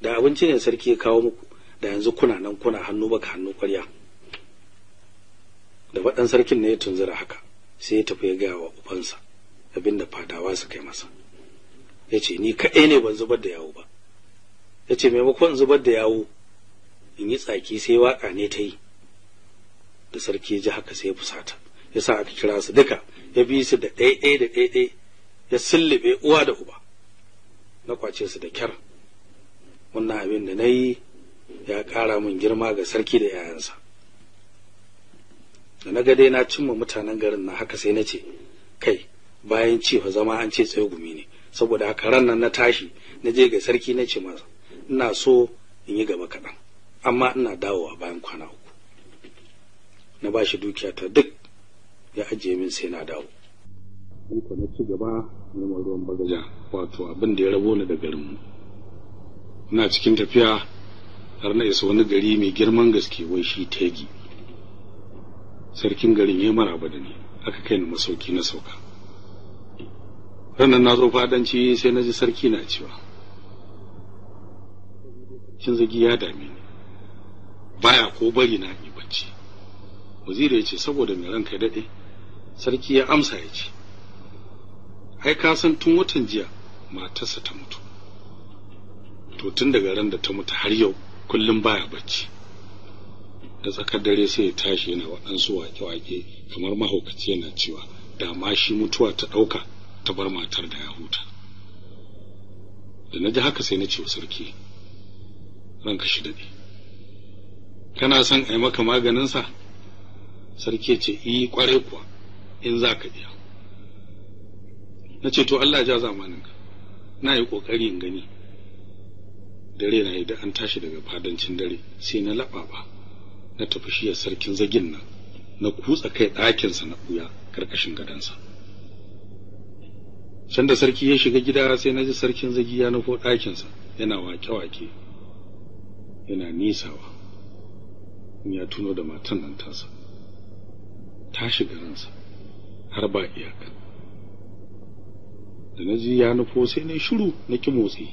Da abinci ne sarki ya kawo muku, da yanzu kuna nan kuna hannu baka hannu ƙwarya. Da faɗan sarkin ne ya tunzura haka, sai ya tafi ya gaya wa ubansa abinda fadawa suka yi masa. Ya ce ni kaɗai ne ban zubar da yawo ba. Ya ce maimakon zubar da yawo in yi tsaki sai waƙa ne ta yi. Da sarki ya ji haka sai ya fusata, ya sa aka kira su duka, ya bi su da ɗaiɗai da ɗaiɗai, ya sullube uwa da uba. Na kwace su da kyar. Wannan abin da na yi ya ƙara min girma ga sarki da 'ya'yansa. Da na ga dai na cimma mutanen garin na haka sai na ce kai, bayan ci fa zama an ce tsaye gumi ne. Saboda haka ran nan na tashi na je ga sarki na ce masa ina so in yi gaba kaɗan, amma ina dawowa bayan kwana 3. Na ba shi dukiya ta duk ya ajiye min sai na dawo. In ko na ci gaba neman ruwan bagaja, wato abin da ya rabo ni da garinmu. Ina cikin tafiya har na isa wani gari mai girman gaske, wai shi Tegi. Sarkin garin ya maraba da ni, aka kai ni masauki na sauka. Ranar na zo fadanci sai na ji sarki na cewa cin zagi ya dame ni, baya ko bari na yi bacci. Waziri ya ce saboda mai ranka ya dade? Sarki ya amsa ya ce ai ka san tun watan jiya matarsa ta mutu. To tun daga ran da ta mutu har yau kullum baya bacci. Da tsakar dare sai ya tashi yana waɗansu waƙe-waƙe kamar mahaukaci, yana cewa da ma shi mutuwa ta ɗauka ta bar matar da ya huta. Da na ji haka sai na ce wa sarki, ranka shi daɗe, kana son a yi maka maganinsa? Sarki ya ce i ƙwarai kuwa, in za ka iya. Na ce to Allah ja zamaninka, na yi ƙoƙari in gani. Dare na yi da an tashi daga fadancin dare sai na laɓaɓa na tafi shiyar sarkin zagin nan, na kutsa kai ɗakinsa na ɓuya ƙarƙashin gadonsa. Can da sarki ya shiga gida sai na ji sarkin zagi ya nufo ɗakinsa yana wake-wake, yana nisawa, in ya tuno da matan nan tasa ta shiga ransa har ba iyaka. Da na ji ya nufo sai na shiru na ki motsi.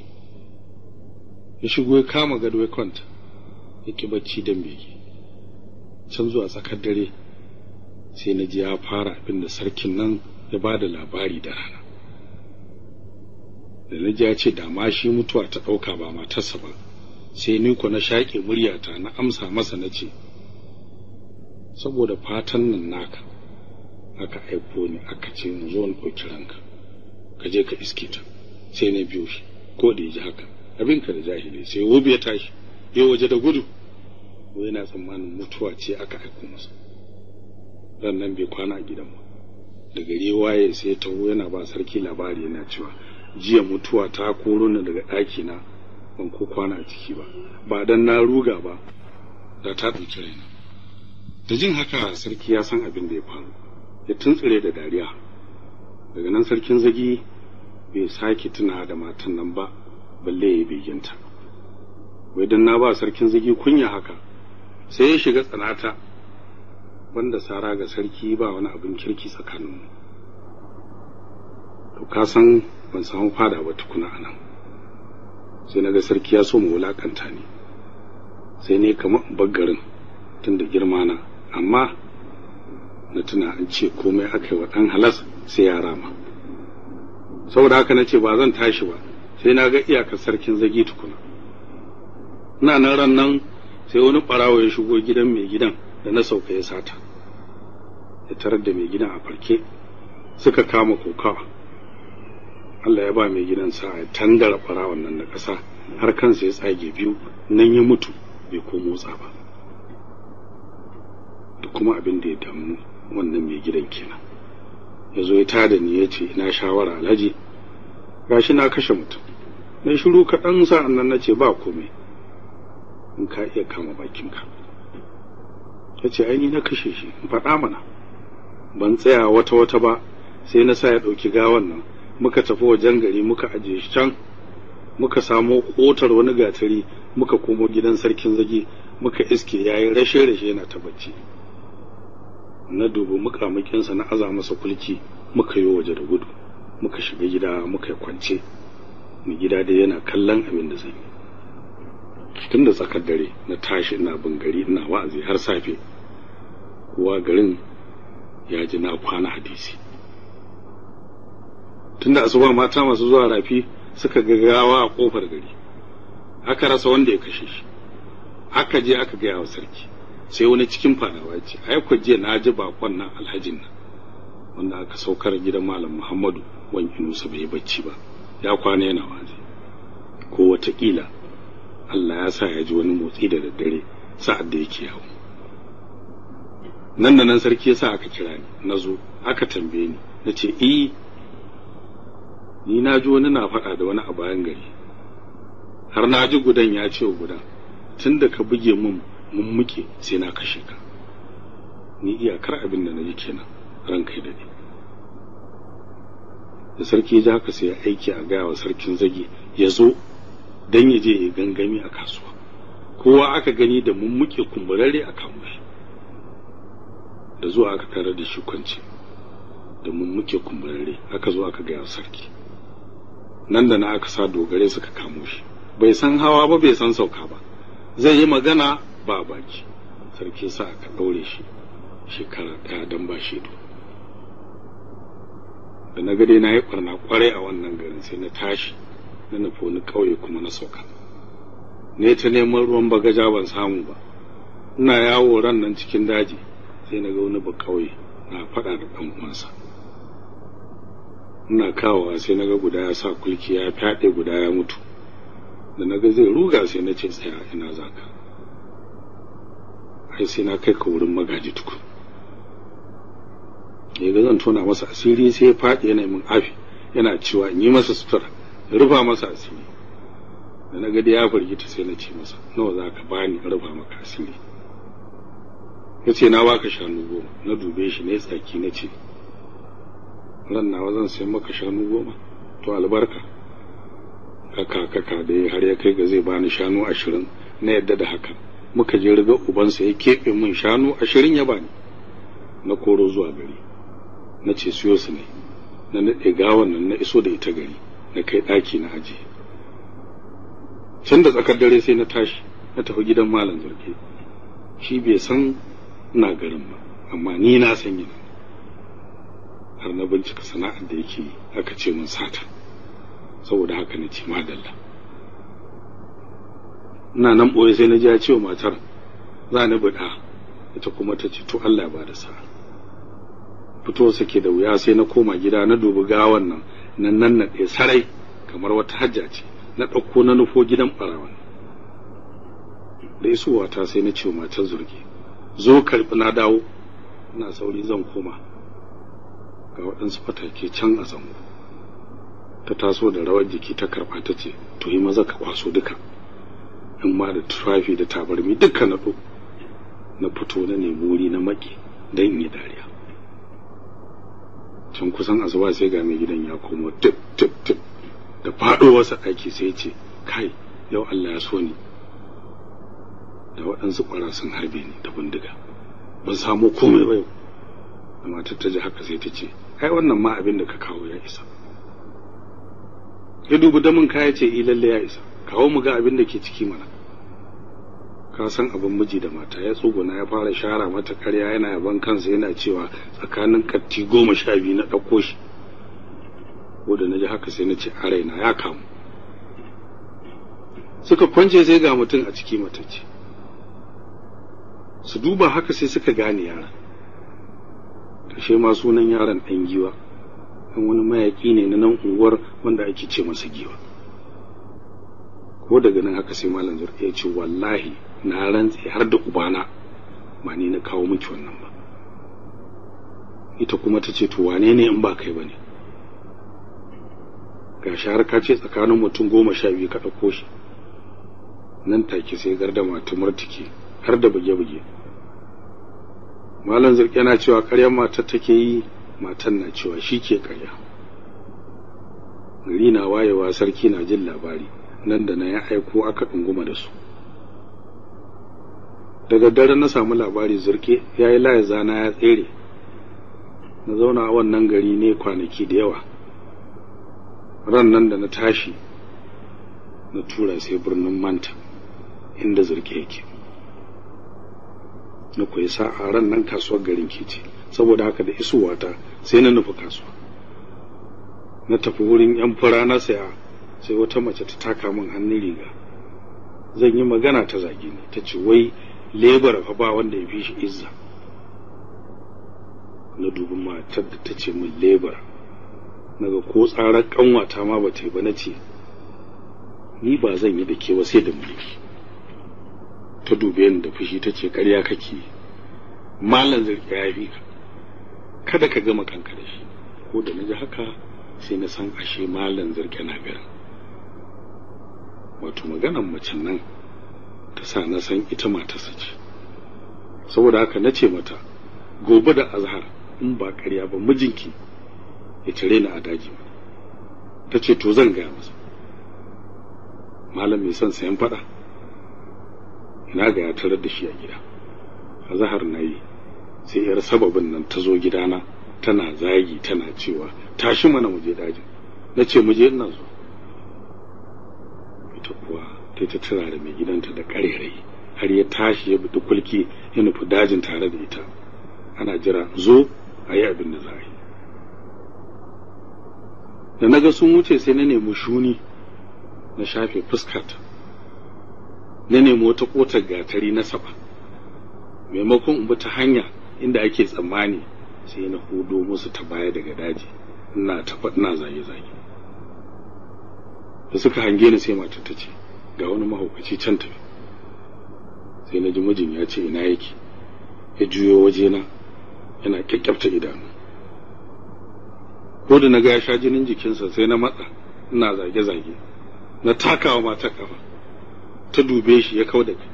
Ya shigo ya kama gado ya kwanta, ya ki bacci don bege. Can zuwa tsakar dare sai na ji ya fara abin da sarkin nan ya ba da labari da rana. Da na ji ya ce da ma shi mutuwa ta ɗauka ba matarsa ba, sai ni ko na shaƙe muryata na amsa masa na ce saboda fatan nan naka aka aiko ni aka ce in zo in ɗauki ranka ka je ka iske ta. Sai na biyo shi, ko da ya ji haka abinka da jahili sai wobi ya tashi ya waje da gudu, ko yana tsammanin mutuwa ce aka aiko masa. Ran nan bai kwana a gidan ba. Da gari waye sai taho yana ba sarki labari yana cewa jiya mutuwa ta koro ni daga ɗaki na, ban ko kwana a ciki ba, ba dan na ruga ba da ta ɗauki raina. Da jin haka sarki ya san abin da ya faru, ya tuntsire da dariya. Daga nan sarkin zagi bai sake tuna da matan nan ba, balle ya beginta. Wai dan na ba sarkin zagi kunya haka, sai ya shiga tsanata, banda sara ga sarki ba wani abin kirki tsakaninmu. To ka san ban samu fada ba tukuna anan. Sai naga sarki ya so mu wulakanta ni, sai ne kamar baggarin tun da girma na, amma na tuna an ce komai aka yi wa ɗan halas sai ya rama. Saboda haka na ce ba zan tashi ba sai na ga iyakar sarkin zagi tukuna. Ina nan ran nan sai wani ɓarawo ya shigo gidan mai gidan da na sauka ya sata, ya tarar da mai gidan a farke, suka kama kokawa. Allah ya ba mai gidan sa ya tandara ɓarawon nan da ƙasa har kansa ya tsage biyu, nan ya mutu bai ko motsa ba. Da kuma abin da ya damu wannan mai gidan kenan. Ya zo ya tada ni ya ce ina shawara alhaji, gashi na kashe mutum. Na shiru kaɗan sa'an nan na ce ba komai, in ka iya kama bakinka. Ya ce ai ni na kashe shi, in faɗa mana. Ban tsaya wata wata ba sai na sa ya ɗauki gawan nan, muka tafi wajen gari muka ajiye shi can, muka samo kotar wani gatari, muka komo gidan sarkin zagi, muka iske yayi rashe rashe yana ta bacci. Na dubi muƙamuƙinsa na aza masa kulki, muka yi waje da gudu, muka shiga gida muka yi kwance. Mai gida dai yana kallon abin da zan yi. Tun da tsakar dare na tashi ina bin gari ina wa'azi har safe. Kowa garin ya ji na kwana hadisi. Tun da asuba mata masu zuwa rafi suka ga gawa a kofar gari, aka rasa wanda ya kashe shi. Aka je aka gaya wa sarki, sai wani cikin fadawa ya ce ai ku jiya na ji bakon nan alhajin nan wanda aka saukar gidan Malam Muhammadu wan Inusa bai bacci ba, ya kwana yana wazi. Ko watakila Allah ya sa ya ji wani motsi da daddare sa'ad da yake yawo. Nan da nan sarki ya sa aka kira ni, na zo aka tambaye ni, na ce eh ni na ji wani na faɗa da wani a bayan gari, har na ji gudan ya ce wa gudan tun da ka buge mun mun muke sai na kashe ka. Ni iyakar abin da na ji kenan, ranka ya dade. Da sarki ya ji haka sai ya aiki a gaya wa sarkin zagi ya zo dan ya je ya gangami a kasuwa. Kowa aka gani da mun muke kumburarre a kamo shi. Da zuwa aka tarar da shi kwance da mun muke kumburarre, aka zo aka gaya wa sarki. Nan da na aka sa dogare suka kamo shi. Bai san hawa ba bai san sauka ba, zai yi magana ba baki. Sarki sa aka daure shi shekara 1 don ba shaidu. Da na ga dai na yi ɓarna ƙwarai a wannan garin, sai na tashi na nufi wani ƙauye kuma na sauka. Ne ta neman ruwan bagaja ban samu ba. Ina yawo ran nan cikin daji, sai na ga wani ba ƙauye na faɗa da ɗan uwansa. Ina kawowa sai na ga guda ya sa kulki ya fyaɗe guda ya mutu. Da na ga zai ruga sai na ce tsaya, ina zaka? Ai sai na kai ka wurin magaji tukun. Ya ga zan tona masa asiri, sai ya faɗi yana min afi, yana cewa in yi masa sutura, rufa masa asiri. Da na ga dai ya firgita sai na ce masa, nawa za ka bani in rufa maka asiri? Ya ce na baka shanu 10. Na dube shi na tsaki na ce, ran nawa zan sayi maka shanu 10? To albarka. Kaka kaka dai har ya kai ga zai bani shanu 20. Na yadda da haka. Muka je riga ubansa ya keɓe min shanu 20 ya bani. Na koro zuwa gari. Na ce siyo su ne. Na naɗe gawan nan na iso da ita gari, na kai ɗaki na ajiye. Can da tsakar dare sai na tashi na tafi gidan Malam Zurke. Shi bai san ina garin ba, amma ni na san yana. Har na bincika sana'ar da yake yi, aka ce mun sata. Saboda haka na ce madalla. Ina nan ɓoye sai na ji ya ce wa matar za ni buɗa, ita kuma ta ce to Allah ya bada sa'a. Fito sake da wuya sai na koma gida na dubi gawan nan, nan nan naɗe sarai kamar wata hajja ce. Na ɗauko na nufo gidan ɓarawan. Da isuwata sai na ce wa matar Zurge, zo karɓi na dawo, ina sauri zan koma. Ga waɗansu fatake can a zango. Ta taso da rawar jiki ta karɓa ta ce, to yi maza ka kwaso duka, in ma da tufafi da tabarmi duka na ɗo. Na fito na nemi wuri na maƙe don in yi dariya. Can kusan asuba sai ga mai gidan ya komo tip tip tip. Da faɗowarsa ɗaki sai ya ce, kai, yau Allah ya so ni. Da waɗansu ƙwara sun harbe ni da bindiga, ban samu komai ba yau. Da matar ta ji haka sai ta ce, ai wannan ma abin da ka kawo ya isa. Ya dubi damin kaya ce, i lalle ya isa, kawo mu ga abin da ke ciki mana. Ka san abin miji da mata, ya tsuguna ya fara shara mata karya yana yaban kansa yana cewa tsakanin katti 12 na ɗauko shi. Ko da na ji haka sai na ce a raina ya kamu. Suka kwance sai ga mutum a ciki matacce. Su duba haka sai suka gane yaran. Ashe ma sunan yaron ɗan giwa, ɗan wani mayaƙi ne na nan unguwar wanda ake ce masa giwa. Ko daga nan haka sai Malam Zurke ya ce, wallahi na rantse har da ubana ba ni na kawo miki wannan ba. Ita kuma ta ce, to wane ne in ba kai bane? Gashi har ka ce tsakanin mutum 12 ka ɗauko shi. Nan take sai gardama ta murtuke har da buge-buge. Malam Zurke yana cewa ƙaryar matar take yi, matan na cewa shi ke ƙarya. Gari na wayewa sarki na jin labari, nan da na ya aiko aka ɗunguma da su. Daga dare na samu labari Zurke ya yi laye zana ya tsere. Na zauna a wannan gari ne kwanaki da yawa. Ran nan da na tashi na tura sai birnin Manta inda Zurke yake. Na koyi sa'a ran nan kasuwar garin ke ce, saboda haka da isuwata sai na nufi kasuwa. Na tafi wurin yan fura na saya, sai wata mace ta taka min hannun riga. Zan yi magana ta zage ni, ta ce wai lebar fa ba wanda ya fi shi izza. Na dubi matar da ta ce min lebar, naga ko tsarar kanwata ma ba ta yi ba. Na ce ni ba zan yi da ke ba sai da mulki. Ta dube ni da fushi ta ce ƙarya kake, Malam Zurke ya fi ka, kada ka gama kanka da shi. Ko da naji haka sai na san ashe Malam Zurke na garin. Wato maganar macen nan ta sa na san ita matarsa ce. Saboda haka na ce mata, gobe da azhar in ba ƙarya ba mijinki ya tare ni a daji. Ta ce to zan gaya masa. Malam mai son sayan faɗa, na ga ya tarar da shi a gida. Azhar na yi, sai yar sababin nan ta zo gidana tana zagi tana cewa tashi mana mu je dajin. Na ce mu je, ina zuwa. Ita kuwa ta ta turare mai gidanta da ƙarerai, har ya tashi ya buɗi kulki ya nufi dajin tare da ita. Ana jira zo a yi abin da za a yi. Da naga sun wuce sai na nemi shuni na shafe fuskata, na nemi wata kotar gatari na saba. Maimakon in bi ta hanya inda ake tsammani, sai na hudo musu ta baya daga daji, ina tafa ina zage-zage. Da suka hange ni sai matar ta ce, ga wani mahaukaci can tafi. Sai na ji mijin ya ce ina yake, ya juyo wajena yana kyakkyafta idanu. Ko da na ga ya sha jinin jikinsa sai na matsa ina zage-zage, na takawa matar kafa, ta dube shi ya kau da kai.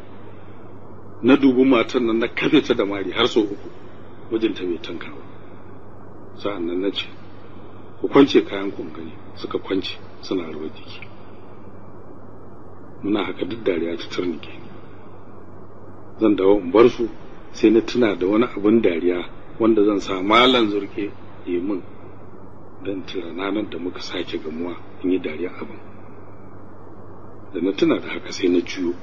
Na dubi matar nan na kafe ta da mari har sau 3, mijinta bai tanka ba. Sa'an nan na ce, ku kwance kayan ku gani. Suka kwance suna rawar jiki. Muna haka duk dariya ta turnike ni. Zan dawo in bar su, sai na tuna da wani abin dariya wanda zan sa Malam Zurke yi min, don tira ranar da muka sake gamuwa in yi dariya abin. Da na tuna da haka sai na juyo,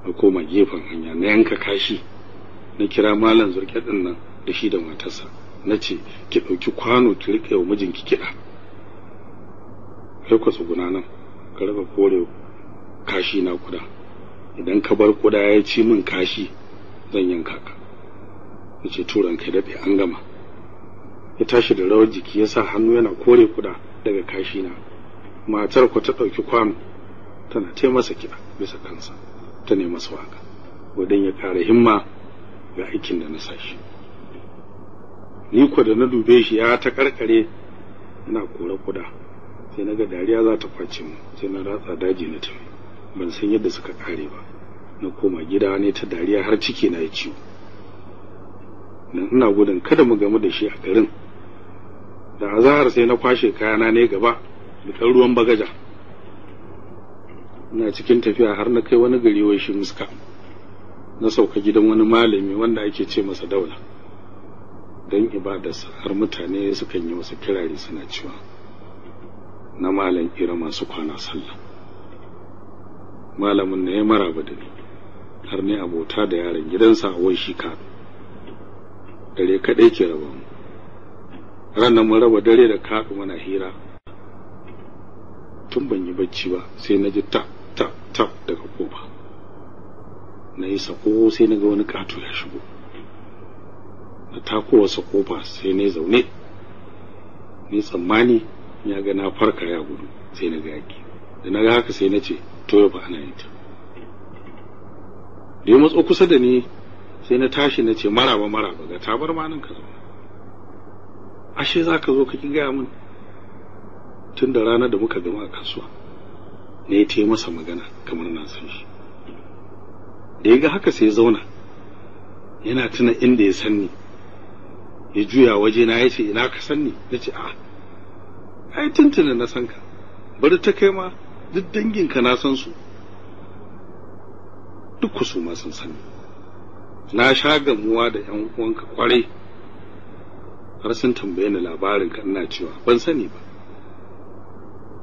na koma gefen hanya, na yanka kashi, na kira Malam Zurke din nan da shi da matarsa, na ce ki ɗauki kwano ki riƙe wa mijinki kiɗa. Kai ku tsuguna nan ka raka kore kashi na kuda, idan ka bar kuda ya ci min kashi zan yanka ka. Nace turan kai daɗe an gama. Ya tashi da rawar jiki ya sa hannu yana kore kuda daga kashi na. Matar ku ta ɗauki kwano tana ta masa kiɗa bisa kansa, ta nemi masa waka wadan ya ƙara himma ga aikin da na sa shi. Ni ko da na dube shi ya ta karkare yana kore kuda, sai naga dariya za ta kwace mu, sai na ratsa daji na tafi. Ban san yadda suka kare ba. Na koma gida ne ta dariya har ciki na ya ciwo. Dan ina gudun kada mu gamu da shi a garin. Da azahar sai na kwashe kayana ne gaba da ɗan ruwan bagaja. Ina cikin tafiya har na kai wani gari wai shi muska. Na sauka gidan wani malami wanda ake ce masa Daula. Dan ibadarsa har mutane sukan yi masa kirari suna cewa na malam Ira masu kwana sallah. Malamin ne ya maraba da ni, har ne abota da yaron gidansa wai shi ka dare kadai ke raba mu. Ranar mun raba dare da kaɗu muna hira. Tun ban yi bacci ba sai na ji tap tap tap daga kofa. Na yi sako sai na ga wani ƙato ya shigo. Na tako wasa kofa sai na zaune. Ni tsammani ya ga na farka ya gudu, sai na ga yaki. Da na ga haka sai na ce to yau ba ana yin ta. Da ya matso kusa da ni sai na tashi na ce maraba maraba, ga tabarma nan ka zauna. Ashe za ka zo ka ki gaya min tun da ranar da muka gama a kasuwa. Na yi ta masa magana kamar na san shi. Da ya ga haka sai ya zauna yana tuna inda ya san ni. Ya juya waje na ya ce ina ka san ni? Na ce a'a, ai tuntuna na san ka, bari ta kai ma duk danginka na san su, duk ku su ma sun sani. Na sha gamuwa da ƴan uwanka kwarai, har sun tambaye ni labarin ka, ina cewa ban sani ba.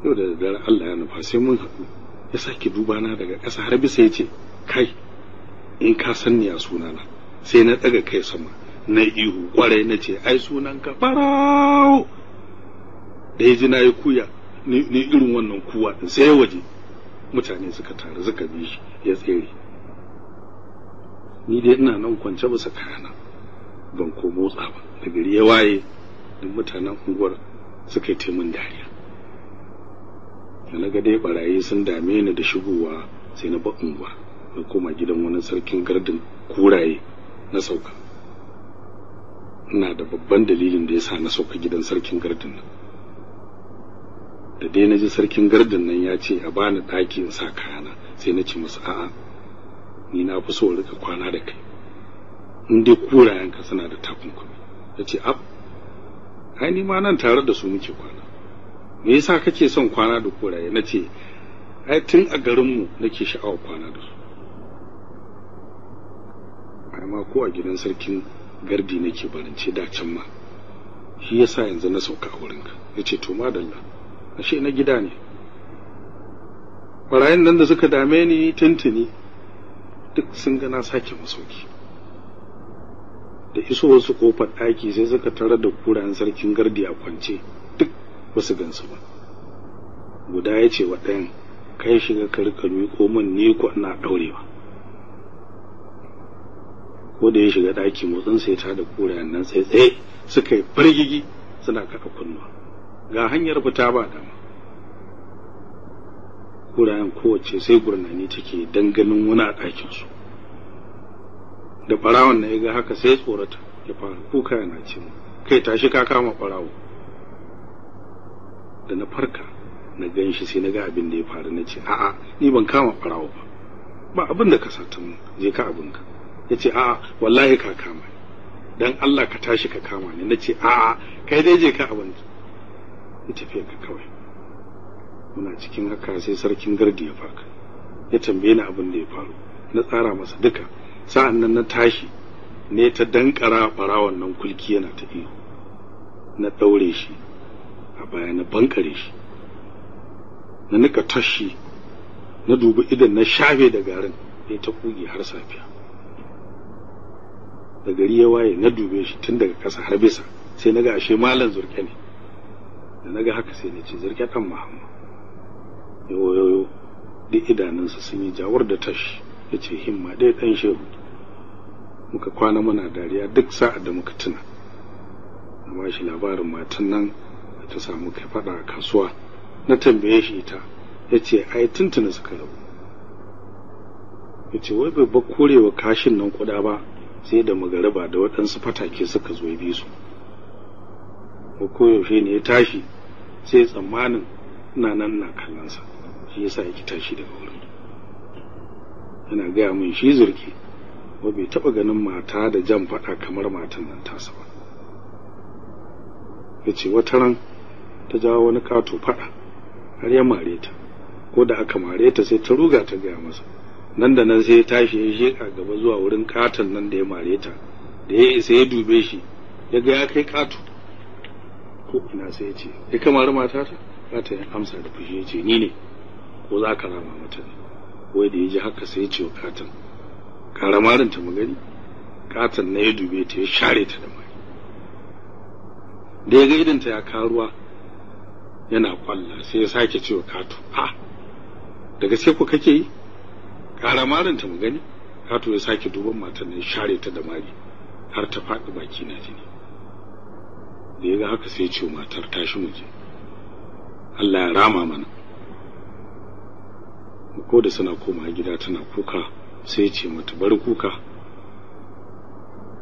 Yau da daddare Allah ya nufa sai mun haɗu. Ya sake duba na daga ƙasa har bisa ya ce kai, in ka san ni a sunana. Sai na ɗaga kai sama na ihu kwarai na ce ai sunanka Barau. Da ya ji na yi kuya ni irin wannan kuwa din, sai waje mutane suka taru suka bi shi ya tsere. Ni dai ina nan kwance bisa kayana ban ko motsa ba. Da gari ya waye duk mutanen unguwar suka yi taimun dariya. Da na ga dai barayi sun dame ni da shigowa sai na ba unguwa, na koma gidan wani sarkin gardin kuraye na sauka. Ina da babban dalilin da yasa na sauka gidan sarkin gardin nan. Da dai na ji sarkin gardin nan ya ce a bani ɗaki in sa kayana, sai na ce masa a'a, ni na fi so rika kwana da kai, in dai kurayenka suna da takunkumi. Ya ce ab, ai ni ma nan tare da su muke kwana, me yasa kake son kwana da kuraye? Na ce ai tun a garinmu nake sha'awar kwana da su. Ai ma ko a gidan sarkin gardi nake barince da can ma, shi yasa yanzu na sauka a wurinka. Ya ce to madalla, ashe na gida ne. Barayin nan da suka dame ni tuntuni duk sun ga na sake masauki. Da iso wasu kofar ɗaki sai suka tarar da kurayen sarkin gardi a kwance, duk basu gansu ba. Guda ya ce wa ɗayan, kai shiga ka rika miƙo min, ni ko ina ɗaurewa. Ko da ya shiga ɗaki, motsin sai ta da kurayen nan tsaye suka yi firgigi suna kaɗa kunnuwa. Ga hanyar fita ba dama. Kurayen kowace sai gurnani take dan ganin wani a ɗakin su. Da ɓarawon na ya ga haka sai tsorata, ya fara kuka yana ce, kai tashi ka kama ɓarawo. Da na farka na gan shi sai na ga abin da ya faru, na ce a'a, ni ban kama ɓarawo ba, ba abin da ka sata mun, je ka abinka. Ya ce a'a, wallahi ka kama ni, dan Allah ka tashi ka kama ni. Na ce a'a, kai dai je ka abinka, ya tafiya ka kawai. Muna cikin haka sai sarkin gardi ya farka, ya tambaye ni abin da ya faru, na tsara masa duka. Sa'an nan na tashi ne ta dankara ɓarawon nan kulki yana ta iyo, na ɗaure shi a baya, na bankare shi, na nika tashi, na dubi idan na shafe da garin, ya ta kuge har safiya. Da gari ya waye na dube shi tun daga ƙasa har bisa, sai naga ashe malam Zurke ne. Da naga haka sai na ce, Zurke ɗan Muhammad. Yo yo yo, duk idanunsa sun yi jawar da tashi. Ya ce himma dai ɗan shehu. Muka kwana muna dariya duk sa'ad da muka tuna. Na ba shi labarin matan nan da ta samu kai faɗa a kasuwa. Na tambaye shi ita, ya ce ai tuntuna suka rabu. Ya ce wai bai ba korewa kashin nan kuɗa ba sai da magariba da waɗansu fatake suka zo bi su. Ko koyaushe ne ya tashi sai tsammanin ina nan na kallonsa, shi yasa yake tashi daga wurin. Yana gaya min shi Zurke wa bai taɓa ganin mata da jan faɗa kamar matan nan tasa ba. Ya ce wata ran ta jawo wani ƙato faɗa har ya mare ta, ko da aka mare ta sai ta ruga ta gaya masa. Nan da nan sai ya tashi ya sheƙa gaba zuwa wurin ƙaton nan da ya mare ta. Da ya isa ya dube shi ya ga ya kai ƙato ko ina, sai ya ce ya kamar matata. Ƙaton ya amsa da fushi ya ce ni ne, ko za ka rama mata ne? Wai da ya ji haka sai ya ce wa ƙaton, kara marin ta magani. Ƙaton na ya dube ta ya share ta da mari. Da ya ga idonta ya karuwa yana kwalla, sai ya sake cewa ƙato, ha, da gaske ko kake yi? Kara marin ta magani. Ƙato ya sake duban matan ya share ta da mari har ta faɗi baki na jini. Da ya ga haka sai ya ce matar, tashi mu je, Allah ya rama mana. Ko da suna koma gida tana kuka, sai ya ce mata bari kuka,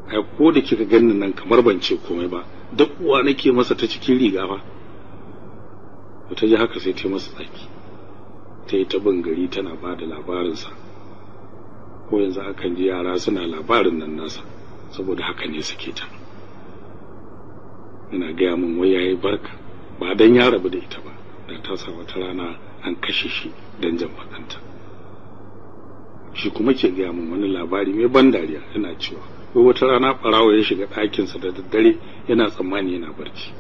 ai ko da kika ganni nan kamar ban ce komai ba, duk uwa nake masa ta cikin riga fa. Ta ji haka sai ta masa tsaki, ta yi ta bin gari tana ba da labarinsa. Ko yanzu akan ji yara suna labarin nan nasa, saboda haka ne suke ta. Yana gaya min wai yayi barka, ba dan ya rabu da ita ba, da ta sa wata rana an kashe shi dan jan faɗanta. Shi kuma ke gaya min wani labari mai ban dariya, yana cewa wai wata rana ɓarawo ya shiga ɗakinsa da daddare yana tsammani yana barci.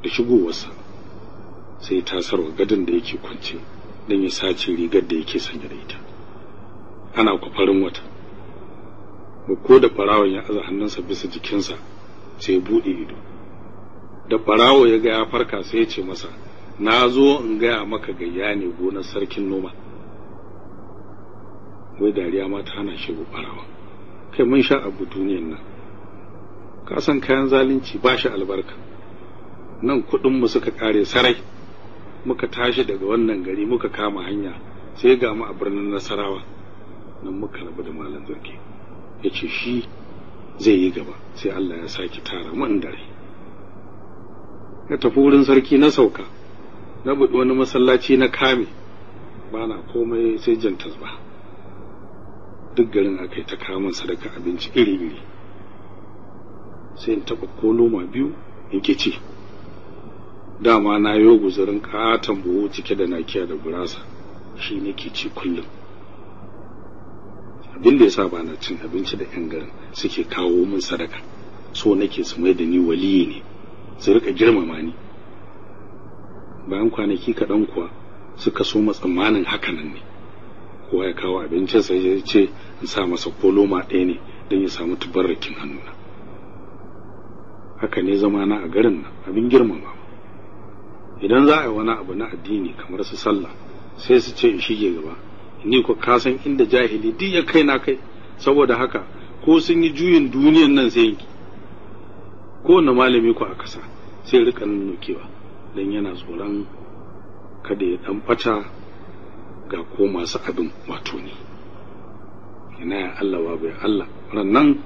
Da shigowarsa sai ya tasarwa gadon da yake kwance don ya sace rigar da yake sanye da ita. Ana kwafarin wata. Ko da ɓarawon ya aza hannunsa bisa jikinsa sai ya buɗe ido. Da ɓarawo ya ga ya farka sai ya ce masa, na zo in gaya maka gayya ne gonar sarkin noma. Wai dariya ma ta hana shi ɓarawa. Kai mun sha abu duniyan nan, ka san kayan zalunci ba shi albarka. Nan kuɗin mu suka kare sarai, muka tashi daga wannan gari muka kama hanya, sai ga mu a birnin Nasarawa. Nan muka rabu da malam Zurke. Ya ce shi zai yi gaba sai Allah ya sake tara mu inda rai. Na tafi wurin sarki na sauka, na buɗe wani masallaci na kame, bana komai sai jan tasba. Duk garin aka yi ta kawo sadaka abinci iri-iri, sai in taɓa ko loma biyu in ki ci. Dama na yo guzurin katon buhu cike da nakiya da gurasa, shi nake ci kullum. Abin da yasa ba na cin abinci da yan garin suke kawo min sadaka, so nake su mai da ni waliyi ne, su rika girmama ni. Bayan kwanaki kaɗan kuwa suka so tsammanin hakanan ne. Kowa ya kawo abincin sai ya ce in sa masa ko loma ɗaya ne don ya samu tubarrakin hannuna. Haka ne zama na a garin nan abin girmama. Idan za a yi wani abu na addini kamar su sallah, sai su ce in shige gaba, ni ko ka san inda jahili duk ya kai na kai. Saboda haka ko sun yi juyin duniyan nan sai yanki kowane malami ko a kasa sai rika nukewa, don yana tsoron kada ya dan bata ga ko masu abin wato ne. Ina ya Allah babu ya Allah. Rannan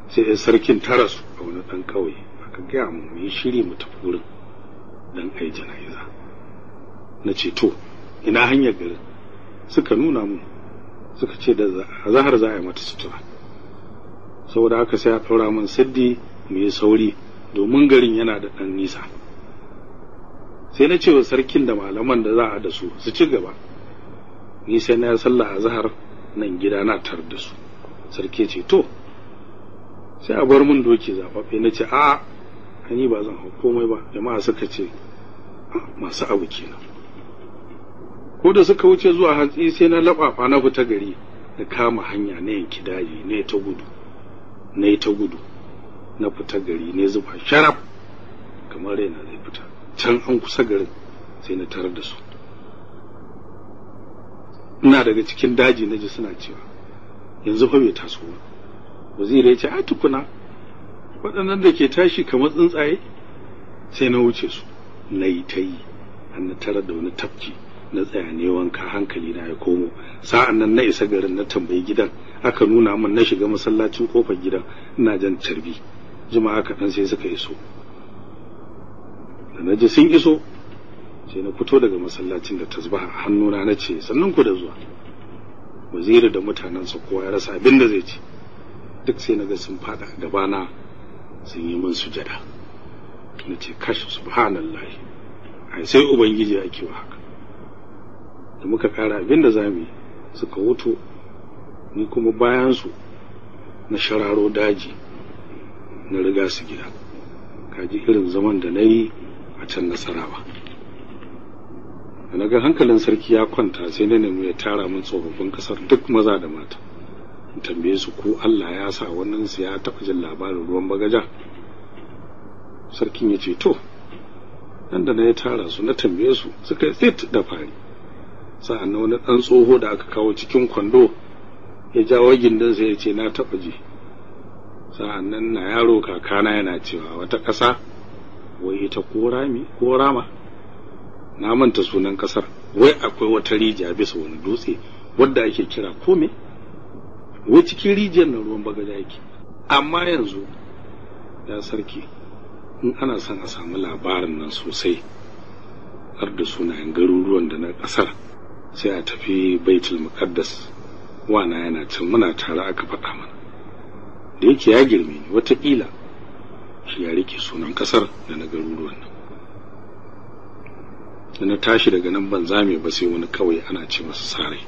sai ya sarkin tarasu a wani dan kauye, aka gaya mu yi shiri mu tafi wurin dan ai jana'iza. Na ce to ina hanyar garin? Suka nuna mu, suka ce da zahar za a yi mata sutura. Saboda haka sai a ɗaura min siddi mu yi sauri domin garin yana da ɗan nisa. Sai na ce wa sarkin da malaman da za a da su su ci gaba, ni sai na sallah azhar nan gida na tar da su. Sarki ce to sai a bar mun doki zababbe. Na ce a ni ba zan hau komai ba. Jama'a suka ce masu abu kenan. Ko da suka wuce zuwa hantsi sai na laɓaɓa na fita gari, na kama hanya na yanki daji, na ta gudu na ta gudu, na fita gari ne zuba sharaf kamar raina zai fita. Can an kusa garin sai na tarar da su. Ina daga cikin daji naji suna cewa yanzu fa bai taso ba. Waziri ya ce a tukuna waɗannan da ke tashi kamar tsuntsaye. Sai na wuce su, na yi ta yi har na tarar da wani tafki, na tsaya ne wanka, hankali na ya komo. Sa'an nan na isa garin, na tambayi gidan, aka nuna min, na shiga masallacin kofar gidan ina jan carbi. Juma'a kaɗan sai suka iso. Da na ji sun iso sai na fito daga masallacin da tasbaha a hannuna, na ce sannan ku da zuwa. Waziri da mutanensa kowa ya rasa abin da zai ci. Duk sai na ga sun fada gabana sun yi min sujada. Na ce kashi subhanallahi, ai sai ubangiji ake wa haka. Da muka kara abin da zamu yi suka wuto, ni kuma bayan su na shararo daji na riga su gida. Kaji irin zaman da nayi a can Nasarawa. Da naga hankalin sarki ya kwanta sai na nemi ya tara min tsofaffin kasar duk maza da mata, in tambaye su ko Allah ya sa wannan su ya taɓa jin labarin ruwan bagaja. Sarkin ya ce to, nan da na ya tara su na tambaye su suka yi tsit da fari. Sa'an nan wani ɗan tsoho da aka kawo cikin kwando ya jawo gindin sai ya ce na taɓa ji. Sa'an nan na yaro kakana yana cewa wata ƙasa wai ita ko rami ko rama, na manta sunan ƙasar, wai akwai wata rijiya bisa wani dutse wadda ake kira kome, wai cikin rijiyar nan ruwan bagaja yake. Amma yanzu ya sarki, in ana son a samu labarin nan sosai har da sunayen garuruwan da na ƙasar, sai a tafi Baitul Muqaddas. Wana yana can muna tare aka faɗa mana. Da yake ya girme ni, wataƙila shi ya rike sunan ƙasar da na garuruwan nan. Da na tashi daga nan ban zame ba sai wani kawai ana ce masa Sarai.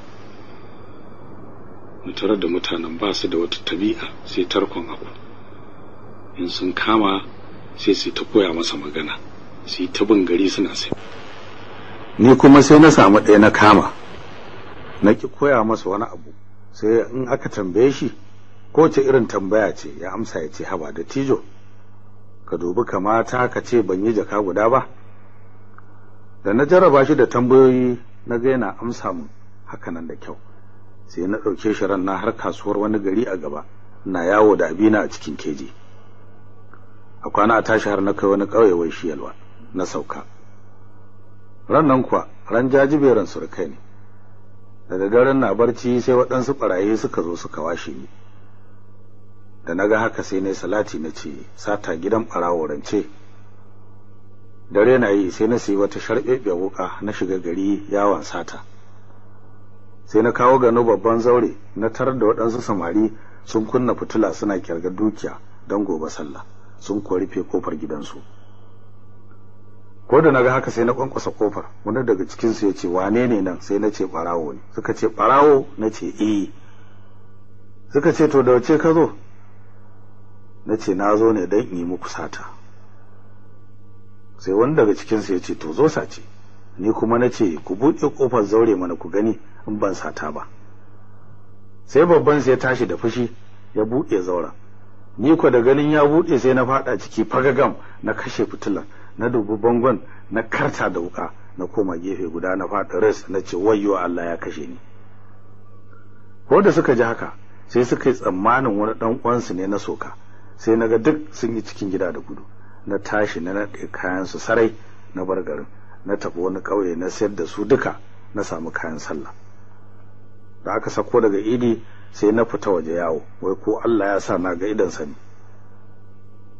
Na tarar da mutanen ba su da wata tabi'a sai tarkon abu. In sun kama sai su ta koya masa magana, su yi ta bin gari suna sai. Ni kuma sai na samu ɗaya na kama, na ki koya masa wani abu, sai in aka tambaye shi ko ce irin tambaya ce ya amsa ya ce haba da tijo, ka dubi kamata ka ce ban yi jaka guda ba. Da na jarraba shi da tambayoyi na ga yana amsa mun haka nan da kyau, sai na ɗauke shi ran na har kasuwar wani gari a gaba, ina yawo da abina a cikin keji. A kwana a tashi har na kai wani ƙauye wai shi Yalwa, na sauka. Ran nan kuwa ran jajiberin surukai ne. Da daddaren na barci sai waɗansu ɓarayi suka zo suka washe ni. Da na ga haka sai na salati na ce sata gidan ɓarawo rance. Dare na yi sai na sayi wata sharɓeɓɓiyar wuƙa na shiga gari yawon sata. Sai na kawo gano babban zaure na tarar da waɗansu samari sun kunna fitila suna kyargar dukiya don gobe sallah, sun kuwa rufe kofar gidansu. Ko da naga haka sai na kwankwasa kofar, wani daga cikin su yace wane ne nan? Sai na ce barawo ne. Suka ce barawo? Na ce eh. Suka ce to da wace ka zo? Na ce na zo ne don in yi muku sata. Sai wani daga cikin su yace to zo sace. Ni kuma na ce ku buɗe kofar zaure mana ku gani in ban sata ba. Sai babban sai ya tashi da fushi Ya buɗe zauren. Ni ko da ganin ya buɗe sai na faɗa ciki fagagam, na kashe fitilar, na dubi bangon, na karta da wuka, na koma gefe guda na faɗi res, na ce wayyo Allah ya kashe ni. Ko da suka ji haka sai suka yi tsammanin wani dan uwansu ne na soka. Sai naga duk sun yi cikin gida da gudu. Na tashi na naɗe kayan su sarai, na bar garin, na tafi wani ƙauye na sayar da su duka, na samu kayan sallah. Da aka sako daga idi sai na fita waje yawo, wai ko Allah ya sa na ga idan sani.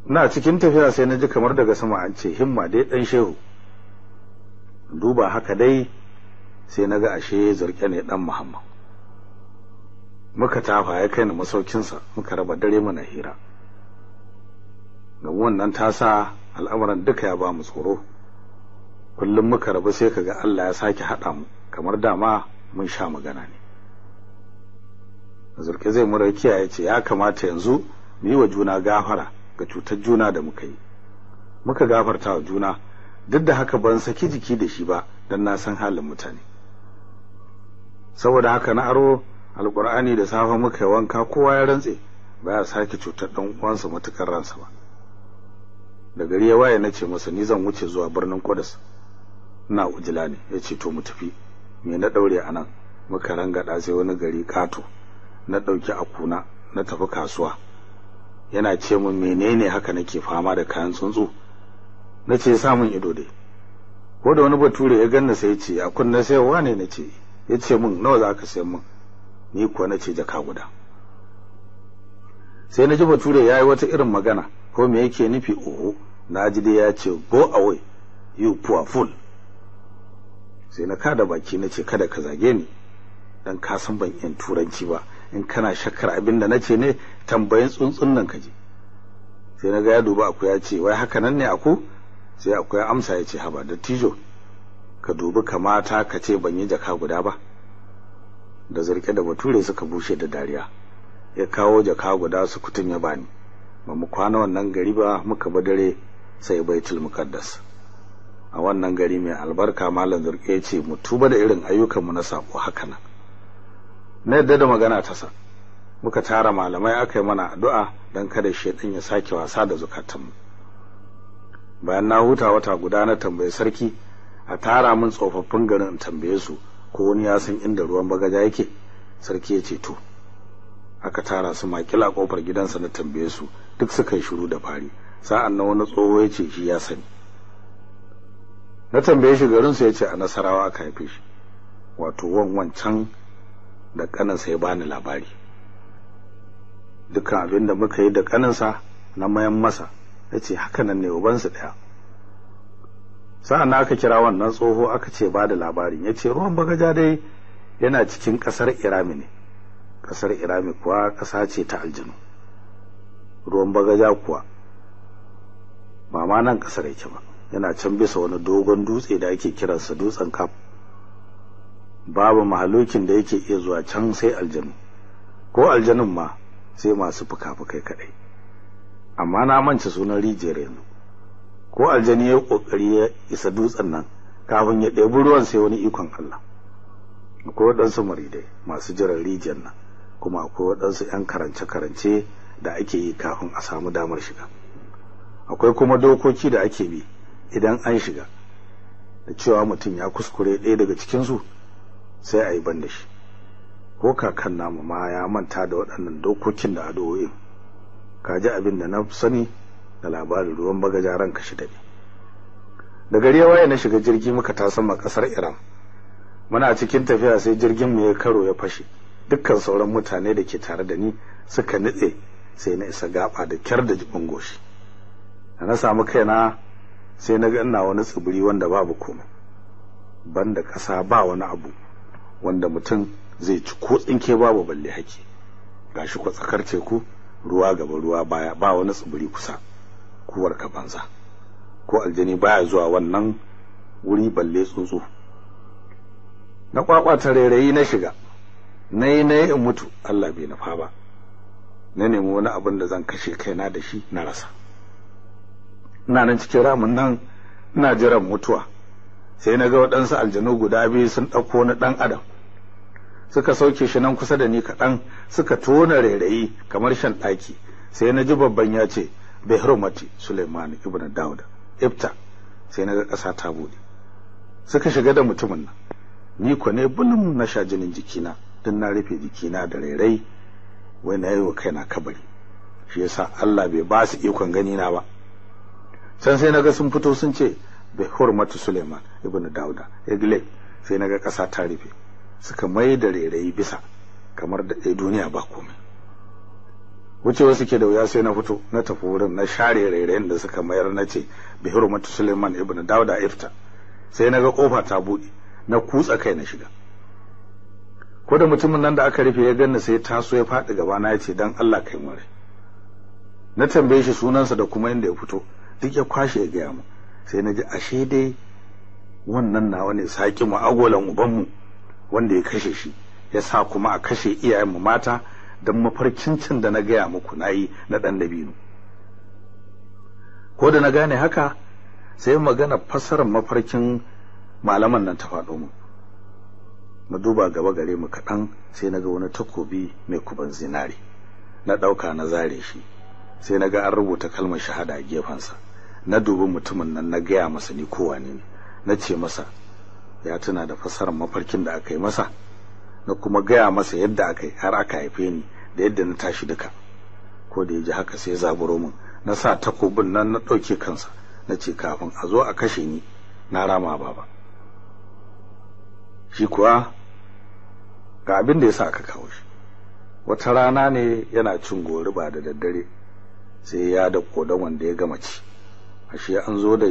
Ina cikin tafiya sai na ji kamar daga sama an ce himma dai dan shehu. Duba haka dai sai na ga ashe Zurke ne dan Muhammad. Muka tafa ya kai ni masaukinsa, muka raba dare mana hira. Ga wannan ta sa al'amuran duka ya ba mu tsoro. Kullum muka rabu sai kaga Allah ya sake haɗa mu, kamar dama mun sha magana ne. Zurke zai mura kiyaye ce ya kamata yanzu mu yi wa juna gafara ga cutar juna da muka yi. Muka gafarta wa juna, duk da haka ban saki jiki da shi ba dan na san halin mutane. Saboda haka na aro Alƙur'ani da safe muka yi wanka, kowa ya rantse ba ya sake cutar dan uwansa matukar ransa ba. Da gari ya waye nace masa ni zan wuce zuwa birnin Kudus, ina ujila ne. Yace to mu tafi. Me na daure anan muka rangada sai wani gari kato, na dauki akuna na tafi kasuwa. Yana ce mun menene haka nake fama da kayan tsuntsu. Nace sa mun ido dai. Ko da wani bature ya ganna sai ya ce akun na sayarwa ne. Nace, yace mun nawa zaka sayar mun? Ni kuwa nace jaka guda. Sai naji bature yayi wata irin magana, ko me yake nufi oho, naji dai ya ce go away you poor fool. Sai na kada baki nace kada ka zage ni, dan ka san ban yin turanci ba, in kana shakkar abin da nace ne tambayin tsuntsun nan kaje. Sai naga ya duba aku ya ce wai haka nan ne aku? Sai aku ya amsa ya ce haba dattijo, ka dubi kamata ka ce ban yi jaka guda ba. Da Zurke da bature suka bushe da dariya. Ya kawo jaka guda su kutun ya bani. Ba mu kwana wannan gari ba, muka ba dare sai Baitul Muqaddas. A wannan gari mai albarka Malam Zurke ya ce mu tuba da irin ayyukan mu na sabo haka nan. Na yadda da magana ta sa. Muka tara malamai aka yi mana addu'a dan kada shedan ya sake wasa da zukatanmu. Bayan na huta wata guda na tambaye sarki a tara mun tsofaffin garin in tambaye su ko wani ya san inda ruwan bagaja yake. Sarki ya ce to. Aka tara su makila kofar gidansa na tambaye su, duk suka yi shiru da fari. Sa'an nan wani tsoho ya ce shi ya sani. Na tambaye shi garin su, ya ce a Nasarawa aka haife shi, wato wancan da kaninsa ya bani labari. Dukkan abin da muka yi da kaninsa na mayan masa, ya ce haka nan ne ubansu ɗaya. Sa'an aka kira wannan tsoho aka ce ba da labarin, ya ce ruwan bagaja dai yana cikin ƙasar Irami ne. Ƙasar Irami kuwa ƙasa ce ta aljanu. Ruwan bagaja kuwa ba ma nan ƙasar yake ba, yana can bisa wani dogon dutse da ake kiransa dutsen Kaf. Babu mahalukin da yake iya zuwa can sai aljanu, ko aljanun ma sai masu fuka-fukai kaɗai. Amma na mance sunan rijiyar yanzu. Ko aljani ya kokari ya isa dutsen nan, kafin ya ɗebi ruwan sai wani ikon Allah. Akwai waɗansu muridai masu jiran rijiyar nan, kuma akwai waɗansu 'yan karance-karance da ake yi kafin a samu damar shiga. Akwai kuma dokoki da ake bi idan an shiga, da cewa mutum ya kuskure ɗaya daga cikinsu sai a yi ban da shi. Ko kakan namu ma ya manta da waɗannan dokokin da addu'o'in. Ka ji abin da na sani da labarin ruwan bagaja ranka shi daɗe. Da gari ya waye na shiga jirgi muka tasamma ƙasar Iran. Muna cikin tafiya sai jirgin mu ya karo ya fashe. Dukkan sauran mutane da ke tare da ni suka nitse, sai na isa gaba da kyar da jibin goshi. Da na samu kaina sai na ga ina wani tsibiri wanda babu komai, banda ƙasa ba wani abu wanda mutum zai ci ko tsinke babu balle haki. Gashi kwa tsakar teku, ruwa gaba ruwa baya, ba wani tsibiri kusa. Kuwar ka banza, ko aljani baya zuwa wannan wuri balle tsuntsu. Na kwakwata rairayi na shiga, nayi nayi in mutu, Allah bai nufa ba. Na nemi wani abin da zan kashe kaina da shi na rasa. Ina nan cikin ramin nan ina jiran mutuwa, sai na ga waɗansu aljanu guda biyu sun ɗauko na ɗan adam. Suka sauke shi nan kusa da ni kaɗan, suka tona rairayi kamar shan ɗaki. Sai na ji babban ya ce bi hurmati Suleiman ibn Dauda ifta. Sai na ga ƙasa ta bude. Suka shiga da mutumin nan. Ni ko ne bulum na sha jinin jikina, don na rufe jikina da rairai, wai na yi wa kaina kabari. Shi yasa Allah bai ba su ikon gani na ba. Can sai naga sun fito sun ce bi hurmati Suleiman ibn Dauda igle. Sai naga ƙasa ta rufe. Suka mai da rairayi bisa kamar da ɗaya duniya ba komai. Wucewa suke da wuya sai na fito na tafi wurin na share rairayin da suka mayar, na ce bi hurmati Suleiman ibn Dauda ifta. Sai naga kofa ta buɗe, na kutsa kai na shiga. Ko da mutumin nan da aka rufe ya ganni sai taso ya faɗi gaba na ya ce dan Allah kai mu rai. Na tambaye shi sunansa da kuma inda ya fito, duk ya kwashe ya gaya mu. Sai na ji ashe dai wannan nawa ne saki mu agolan ubanmu wanda ya kashe shi, ya sa kuma a kashe iyayenmu mata don mafarkin cin da na gaya muku nayi na ɗan dabino. Ko da na gane haka sai magana fassarar mafarkin malaman nan ta faɗo mu. Na duba gaba gare mu kaɗan sai na ga wani takobi mai kuban zinare. Na ɗauka na zare shi, sai na ga an rubuta kalmar shahada a gefensa. Na dubi mutumin nan na gaya masa ni ko wane ne. Na ce masa ya tuna da fassarar mafarkin da aka yi masa, na kuma gaya masa yadda aka yi har aka haife ni da yadda na tashi duka. Ko da ya ji haka sai zaburo min, na sa takobin nan na ɗauke kansa, na ce kafin a zo a kashe ni na rama baba. Shi kuwa ga abin da ya sa aka kawo shi. Wata rana ne yana cin goriba da daddare, sai ya da kodan wanda ya gama ci. Ashe an zo da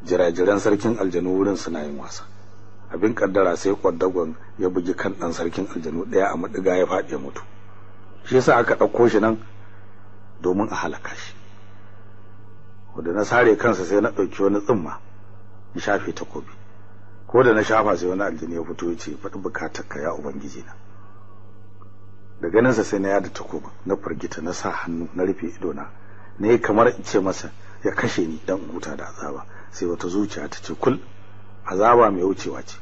jirajiran sarkin aljanu wurin suna yin wasa. Abin kaddara sai kwadagon ya bugi kan dan sarkin aljanu daya a madiga ya faɗi ya mutu. Shi yasa aka ɗauko shi nan domin a halaka shi. Wanda na sare kansa sai na ɗauki wani tsimma in shafe takobi. Ko da na shafa sai wani aljini ya fito ya ce faɗi bukatarka ya ubangiji na. Da ganinsa sai na yada takobin, na firgita, na sa hannu na rufe idona, na yi kamar in ce masa ya kashe ni don in huta da azaba. Sai wata zuciya ta ce kul, azaba mai wucewa ce.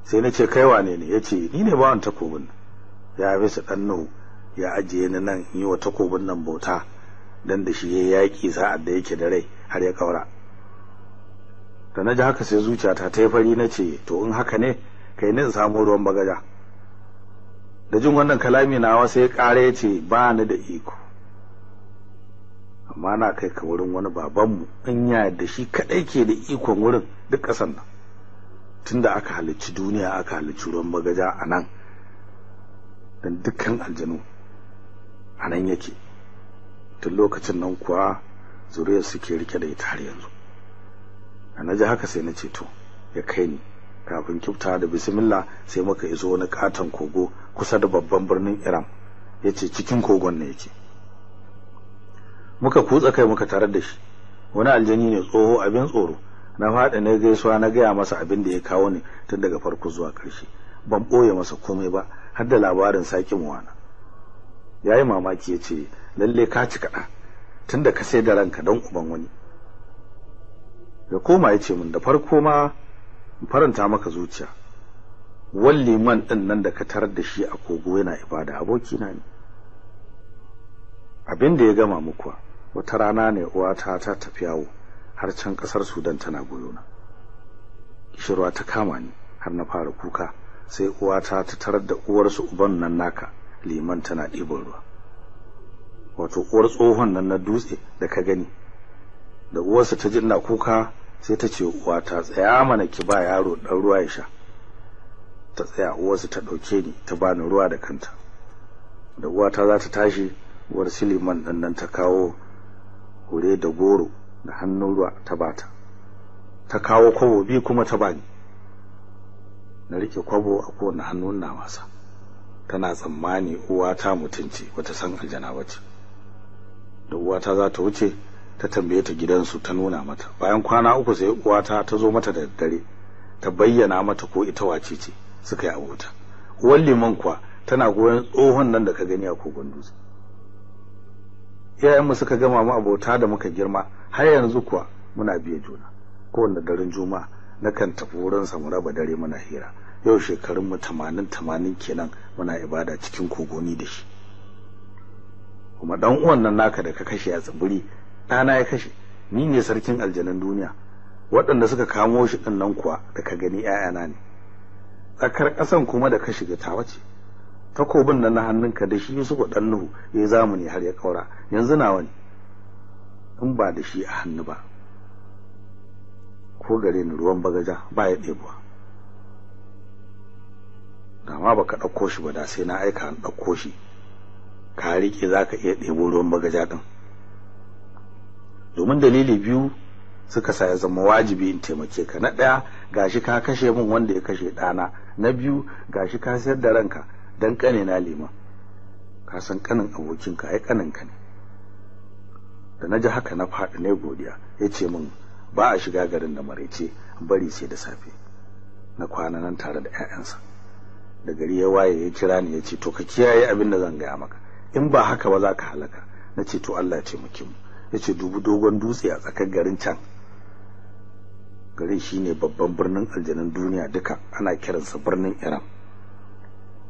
Sai na ce kai wane ne? Ya ce ni ne bawan takobin. Ya fi su ɗan Nuhu ya ajiye ni nan in yi wa takobin nan bauta, dan da shi ya yaƙi sa'ad da yake da rai har ya ƙaura. Da na ji haka sai zuciyata ta yi fari, na ce to in haka ne kai ni in samu ruwan bagaja. Da jin wannan kalami nawa sai ya ƙara ya ce ba ni da iko, amma na kai ka wurin wani babanmu in ya yarda shi kaɗai ke da ikon wurin duk ƙasar nan. Tunda aka halicci duniya aka halicci ruwan bagaja a nan, don dukkan aljanu a nan yake. Tun lokacin nan kuwa zuriyar suke rike da ita har yanzu. Da na ji haka sai na ce to ya kai ni. Kafin kifta da bismillah sai muka iso wani katon kogo kusa da babban birnin Iran. Ya ce cikin kogon ne yake. Muka kutsa kai muka tarar da shi. Wani aljani ne tsoho abin tsoro. Na faɗi na gaisuwa na gaya masa abin da ya kawo ni tun daga farko zuwa ƙarshe. Ban ɓoye masa komai ba har da labarin sakin wana. Ya yi mamaki ya ce lalle ka ci kaɗa tun da ka sai da ranka don uban wani. Ya koma ya ce min da farko ma in faranta maka zuciya, walli man ɗin nan da ka tarar da shi a kogo yana ibada abokina ne. Abin da ya gama muku wata rana ne uwata ta tafi yawo har can ƙasar Sudan tana goyona. Kishirwa ta kama ni har na fara kuka, sai uwata ta tarar da uwarsu uban nan naka liman tana ɗiban ruwa. Wato uwar tsohon nan na dutse da ka gani. Da uwarsa ta ji ina kuka sai ta ce uwata tsaya mana ki ba yaro ɗan ruwa ya sha. Ta tsaya, uwarsa ta ɗauke ni ta bani ruwa da kanta. Da uwata za ta tashi, uwar Suleiman ɗin nan ta kawo hure da goro da hannun ruwa ta bata. Ta kawo kwabo biyu kuma ta bani. Na rike kwabo a kowane hannun na wasa. Tana tsammani uwata mutunci bata san aljana bace. Da uwata za ta wuce ta tambaye ta gidansu ta nuna mata. Bayan kwana uku sai uwata ta zo mata da daddare ta bayyana mata ko ita wace ce. Suka yi abota. Uwar liman kuwa tana goyon tsohon nan da ka gani a kogon dutse. Iyayenmu suka gama mu abota da muka girma har yanzu kuwa muna biye juna. Kowanne daren juma'a nakan tafi wurinsa mu raba dare muna hira. Yau shekarun mu 80 80 kenan muna ibada cikin kogoni da shi. Kuma dan uwan nan naka da ka kashe a tsibiri, ɗana ya kashe. Ni ne sarkin aljanan duniya. Waɗanda suka kamo shi ɗin nan kuwa da ka gani ƴaƴana ne. Tsakar ƙasan kuma da ka shiga tawa ce. Takobin nan na hannunka da shi Yusufu dan Nuhu ya zamani har ya kaura, yanzu nawa ne. In ba da shi a hannu ba, ko gare ni ruwan bagaja ba ya ɗebuwa. Da ma baka ɗauko shi ba, da sai na aika an ɗauko shi. Ka riƙe za ka iya ɗebo ruwan bagaja ɗin. Domin dalili biyu suka sa ya zama wajibi in taimake ka. Na ɗaya, gashi ka kashe min wanda ya kashe ɗana. Na biyu, gashi ka sayar da ranka dan ƙane na Liman. Ka san ƙanin abokinka ai ƙaninka ne. Da na ji haka na faɗi ne godiya. Ya ce min ba a shiga garin da maraice, bari sai da safe. Na kwana nan tare da 'ya'yansa. Da gari ya waye ya kira ni ya ce to ka kiyaye abin da zan gaya maka, in ba haka ba za ka halaka. Na ce to Allah ya taimake mu. Ya ce dubi dogon dutse a tsakar garin can. Garin shine babban birnin aljanun duniya duka, ana kiransa birnin Iran.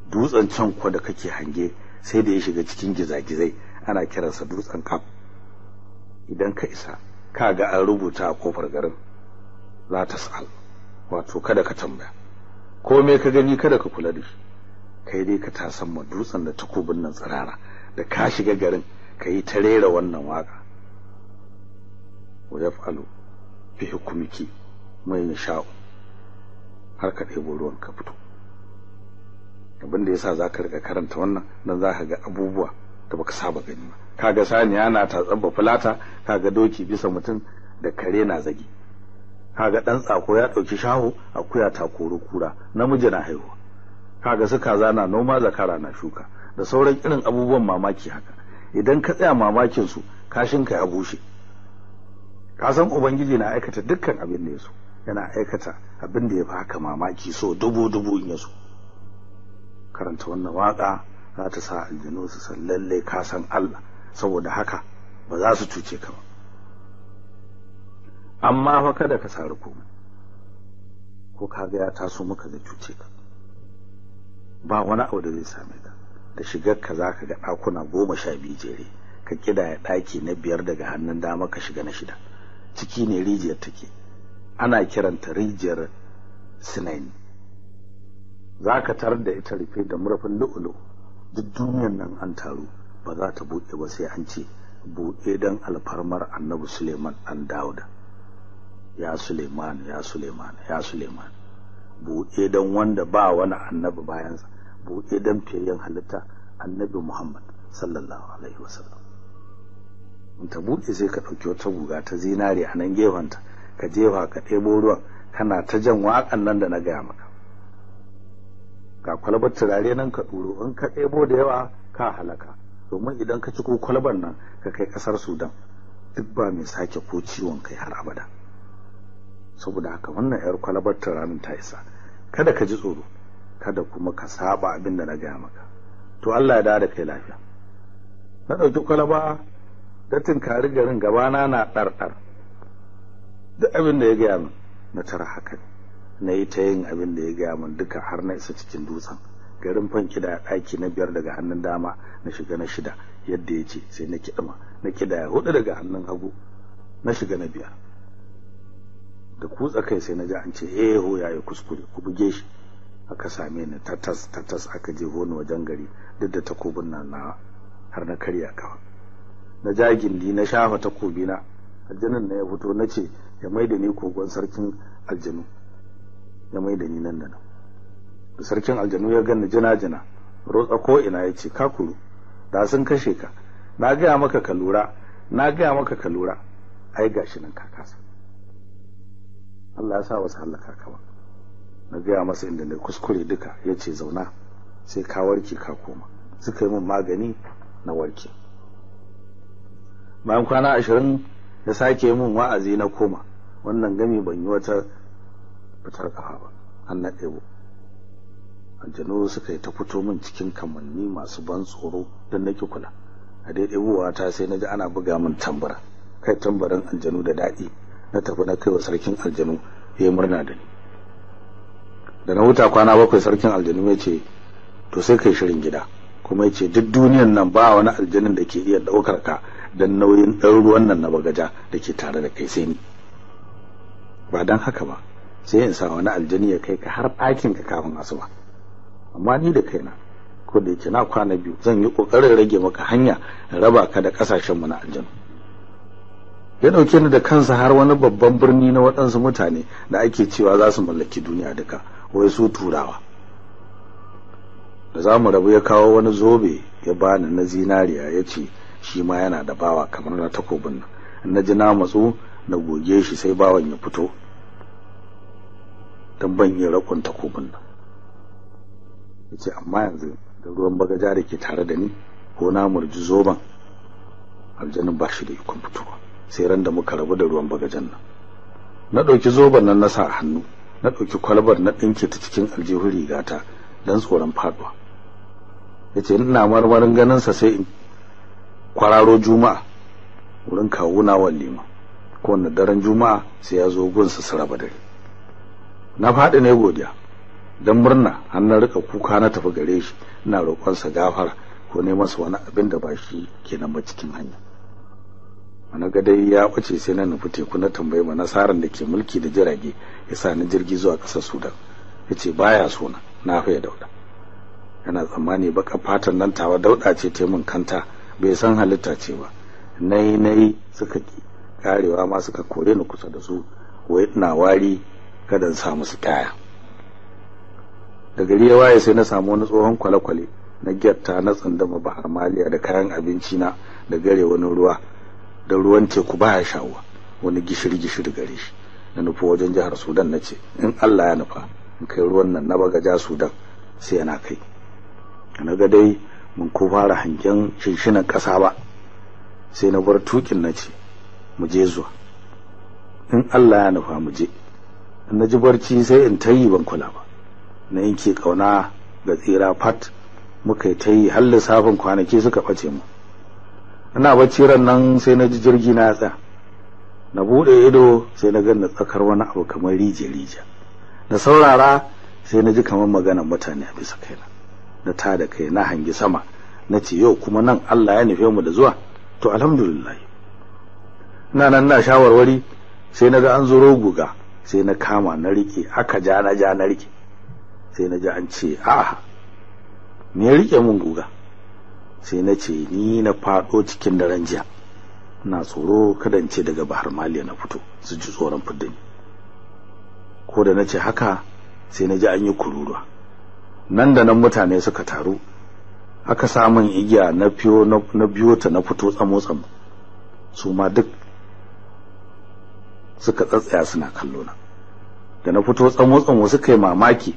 Dutsen can kuwa da kake hange sai da ya shiga cikin gizagizai, ana kiransa dutsen Kaf. Idan ka isa ka ga an rubuta a kofar garin la tasal, wato kada ka tambaya. Komai ka gani kada ka kula da shi, kai dai ka tasan ma dutsen da takobin nan tsirara. Da ka shiga garin ka yi ta rera wannan waka: wa yaf'alu fi hukumiki mai yasha'u, har ka ɗebo ruwan ka fito. Abin da yasa zaka rika karanta wannan, dan zaka ga abubuwa da baka saba gani ba. Kaga saniya na tatsabba fulata, kaga doki bisa mutum da kare na zagi, kaga dan tsako ya dauki shaho, akuya ta koro kura, namiji na haihuwa, kaga su kaza na noma, zakara na shuka, da sauran irin abubuwan mamaki haka. Idan ka tsaya mamakin su, kashin ka ya bushe. Ka san Ubangiji na aikata dukkan abin da ya so, yana aikata abin da ya fi haka mamaki so dubu dubu in ya so. Karanta wannan waka za ta sa aljanu su san lalle ka san Allah, saboda haka ba za su cuce ka ba. Amma fa kada ka sari komai, ko kaga ya taso maka zai cuce ka. Ba wani abu da zai same ka. Da shigar ka zaka ga ɗakuna 12 jere, ka kidaya ɗaki na 5 daga hannun dama ka shiga na 6. Ciki ne rijiyar take, ana kiranta rijiyar Sinaini. Zaka tarar da ita rufe da murfin lu'ulu. Duk duniyar nan an taru ba za ta buɗe ba sai an ce buɗe don alfarmar Annabi Suleiman ɗan Dauda. Ya Suleiman, ya Suleiman, ya Suleiman. Buɗe don wanda ba wani annabi bayansa, buɗe don fiyayyen halitta Annabi Muhammad sallallahu alaihi wasallam. In ta buɗe sai ka ɗauki wata guga ta zinare a nan gefenta, ka jefa ka ɗebo ruwan, kana ta jan waƙan nan da na gaya maka. Ga kwalbar turare nan ka ɗuro, in ka ɗebo da yawa ka halaka, domin idan ka ciko kwalbar nan ka kai ƙasar Sudan, duk ba mai sake ko ciwon kai har abada. Saboda haka wannan yar kwalbar turaren ta isa. Kada ka ji tsoro, kada kuma ka saba abin da na gaya maka. To Allah ya dawo da kai lafiya. Na ɗauki kwalaba da tinkari garin, gabana na ɗarɗar. Duk abin da ya gaya min na tara haka ne. Na yi ta yin abin da ya gaya min duka har na isa cikin dutsen garin. Fanki da ɗaki na 5 daga hannun dama na shiga na 6 yadda ya ce, sai na kiɗima na kidaya 4 daga hannun hagu na shiga na 5. Da kutsa kai sai na ji an ce eh ho yayi kuskure, ku buge shi. Aka same ni tatas tatas, aka jeho ni wajen gari duk da takobin nan na har na karya kawa. Na ja gindi na shafa takobi na, aljanun na ya fito, na ce ya maida ni kogon sarkin aljanu. Ya maida ni nan da nan. Da sarkin aljanu ya ganni jina jina, rotsa ko ina, ya ce ka kuru, da sun kashe ka, na gaya maka ka lura, na gaya maka ka lura, ai gashi nan ka kasa. Allah ya sa wasu halaka ka ba. Na gaya masa inda na kuskure duka, ya ce zauna sai ka warke ka koma. Suka yi min magani na warke. Bayan kwana 20 ya sake min wa'azi na koma. Wannan gami ban yi wata fitar kafa ba, an na ɗebo. Aljanu suka yi ta fito min cikin kamanni masu ban tsoro don nake kula. A dai ɗebowa ta sai na ji ana buga min tambara. Kai tambarin aljanu da daɗi. Na tafi na kai wa sarkin aljanu, ya yi murna da ni. Da na huta kwana 7 sarkin aljanu ya ce to sai kai shirin gida, kuma ya ce duk duniyan nan ba wani aljanin da ke iya daukar ka dan nauyin ɗan ruwan nan na bagaja da ke tare da kai sai ni. Ba dan haka ba sai in sa wani aljani ya kai ka har ɗakin ka kafin asuba. Amma ni da kaina ko da yake na kwana 2 zan yi kokarin rage maka hanya in raba ka da kasashen mu na aljanu. Ya dauke ni da kansa har wani babban birni na waɗansu mutane da ake cewa za su mallaki duniya duka, wai su turawa. Da za mu rabu ya kawo wani zobe ya bani na zinariya, ya ce shi ma yana da bawa kamar na takobin nan. Na ji na matsu na goge shi sai bawan ya fito don ban iya rakon takobin nan. Ya ce amma yanzu da ruwan bagaja da ke tare da ni ko na murji zoben aljanin ba shi da ikon fitowa sai ran da muka rabu da ruwan bagajan nan. Na ɗauki zoben nan na sa a hannu, na ɗauki kwalbar na ɗinke ta cikin aljihun rigata don tsoron faɗuwa. Ya ce ina marmarin ganinsa sai in kwararo juma'a wurin kawuna wallima, kowane daren juma'a sai ya zo gunsa su raba dare. Na faɗi ne godiya don murna har na rika kuka na tafi gare shi ina roƙonsa gafara ko ne masa wani abin da ba shi kenan ba cikin hanya. Na ga dai ya bace sai na nufi teku na tambayi ma nasaran da ke mulki da jirage ya sa ni jirgi zuwa ƙasar Sudan. Ya ce baya so na, na faye dauɗa. Yana tsammani baka fatan nan tawa dauɗa ce ta mun kanta, bai san halitta ce ba. Nayi nayi suka ki karewa ma suka kore ni kusa da su, wai ina wari kada in sa musu kaya. Da gari ya waye sai na samu wani tsohon kwale-kwale na gyatta na tsandama Bahar Maliya da kayan abinci na da gare wani ruwa, da ruwan teku baya shawuwa, wani gishiri-gishiri gare shi. Na nufi wajen jihar Sudan na ce in Allah ya nufa in kai ruwan nan na bagaja Sudan sai yana kai. Na ga dai mun ko fara hangen shinshinan ƙasa ba sai na bar tukin na ce mu je zuwa, in Allah ya nufa mu je. In na ji barci sai in tayi ban kula ba, na yanke kauna ga tsira fat muka yi tayi har lissafin kwanaki suka ɓace mu. Ina bacci ran nan sai na ji jirgi na tsaya. Na bude ido sai na ganna tsakar wani abu kamar rije-rije. Na saurara sai na ji kamar maganar mutane a bisa kaina. Na tada kai na hangi sama na ce yau kuma nan Allah ya nufe mu da zuwa, to alhamdulillah. Ina nan na shawarwari sai na ga an zuro guga, sai na kama na rike, aka ja na ja na rike. Sai na ji an ce a'a me ya rike mun guga? Sai na ce ni na fado cikin daren jiya, ina tsoro kada in ce daga Bahar Maliya na fito su ji tsoron fidda ni. Ko da na ce haka sai na ji an yi kururuwa. Nan da nan mutane suka taru, aka samun igiya na fiyo na biyo ta na fito tsamo tsamo. Su ma duk suka tsatsaya suna kallo na. Da na fito tsamo tsamo suka yi mamaki,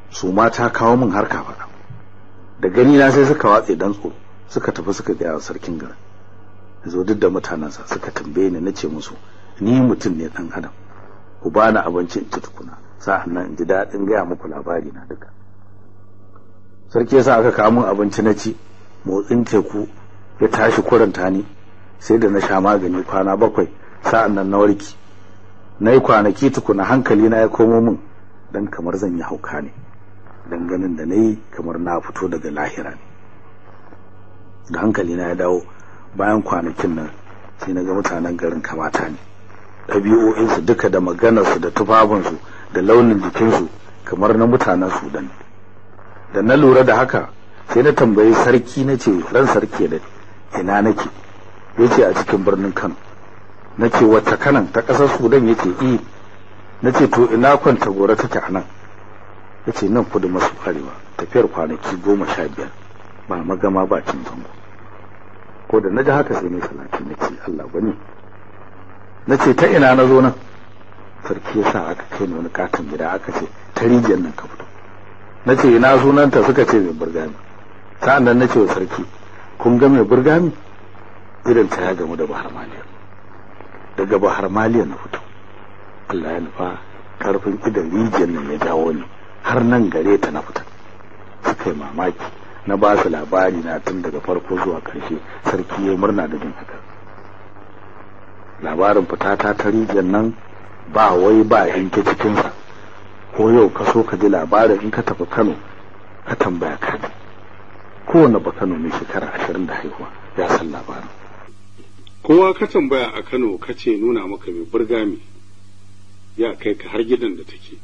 su ma ta kawo min har kafaɗa. Da gani na sai suka watse dan tsoro, suka tafi suka ga sarkin garin. Zo duk da mutanansa suka tambaye ni, nace musu ni mutum ne dan adam, ku bani abinci in ci tukuna, sa'an nan in ji daɗin gaya muku labari na duka. Sarki yasa aka kawo min abinci na ci, motsin teku ya tashi kuranta ni, sai da na sha magani kwana 7 sa'an nan na warke. Na yi kwanaki tukuna hankali na ya komo min, dan kamar zan yi hauka ne, dan ganin da nayi kamar na fito daga lahira ne. Da hankali na ya dawo bayan kwanakin nan sai na ga mutanen garin kamata ne, ɗabi'o'insu duka da maganarsu da tufafinsu da launin jikinsu kamar na mutanen Sudan. Da na lura da haka sai na tambayi sarki na ce ran sarki da ina nake? Yace a cikin birnin Kano. Nace wata kanan ta ƙasar Sudan? Yace eh. Nace to ina kwanta gora take anan? Yace nan kudu maso arewa, tafiyar kwanaki 15, ba magama ba cin zango. Ko da naji haka sai na salati nace Allah gwani. Nace ta ina na zo nan? Sarki yasa aka kai ni wani katon gida aka ce ta rijiyar nan ka fito. Nace ina sunanta? Suka ce mai burgami. Sa'an nan nace wa sarki kun ga mai burgami? Irin ta ya gamu da Bahar Maliya. Daga Bahar Maliya na fito. Allah ya nufa karfin idan rijiyar nan ya jawo ni har nan gare ta na fita. Suka yi mamaki, na ba su labari na tun daga farko zuwa ƙarshe. Sarki ya murna da jin haka. Labarin fitata ta rijiyar nan ba wai ba yanke cikinsa, ko Ko yau ka so ka ji labarin in ka tafi Kano ka tambaya ka ji. Kowane ba Kano mai shekara 20 da haihuwa ya san labarin. Kowa ka tambaya a Kano ka ce nuna maka mai burgami ya kai ka har gidan da take.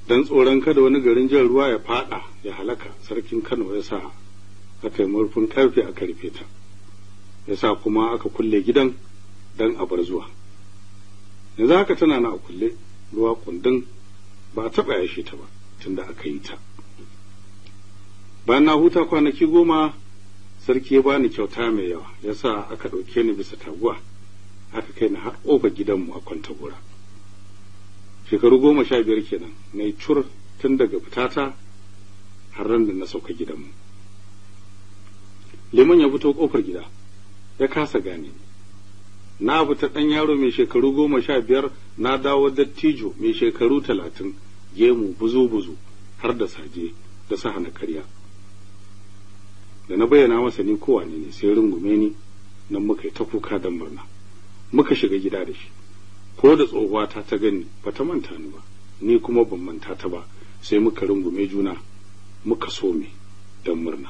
Dan tsoron kada wani garin jan ruwa ya fada ya halaka, sarkin Kano ya sa aka yi murfin karfe aka rufe ta, ya sa kuma aka kulle gidan dan a bar zuwa. Yanzu haka tana na a kulle, ruwa kundin ba a taɓa yashe ta ba tunda aka yi ta. Bayan na huta kwanaki 10, sarki ya bani kyauta mai yawa, ya sa aka ɗauke ni bisa taguwa aka kai ni har ƙofar gidanmu a Kwantagora. Shekaru 15 kenan na yi cur tun daga fitata har ran da na sauka gidanmu. Liman ya fito ƙofar gida ya kasa gane ni. Na fita ɗan yaro mai shekaru 15, na dawo dattijo mai shekaru 30, gemu buzu-buzu har da saje da sa hana karya. Da na bayyana masa ni kowa ne, sai rungume ni, nan muka yi ta kuka don murna. Muka shiga gida da shi. Ko da tsohuwata ta gani bata manta ni ba, ni kuma ban manta ta ba, sai muka rungume juna muka some don murna.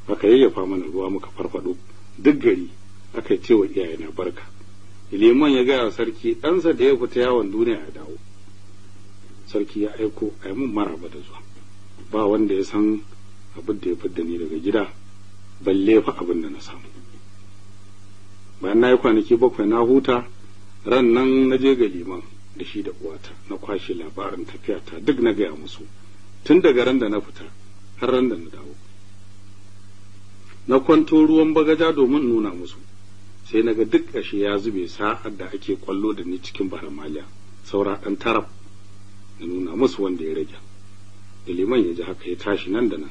Aka yayyafa mana ruwa muka farfado, duk gari aka yi cewa iyayena barka. Liman ya gaya sarki ɗansa da ya fita yawon duniya ya dawo. Sarki ya aiko a yi mun maraba da zuwa. Ba wanda ya san abin da ya fidda ni daga gida, balle fa abin da na samu. Bayan na yi kwanaki 7 na huta, ran nan na je ga liman da shi da uwata, na kwashe labarin tafiyata duk na gaya musu, tun daga ran da na fita har ran da na dawo. Na kwanto ruwan bagaja domin nuna musu, sai naga duk ƙashi ya zube sa'ad da ake kwallo da ni cikin baramaliya, saura ɗan taraf. Na nuna musu wanda ya rage. Da liman ya ji haka ya tashi nan da nan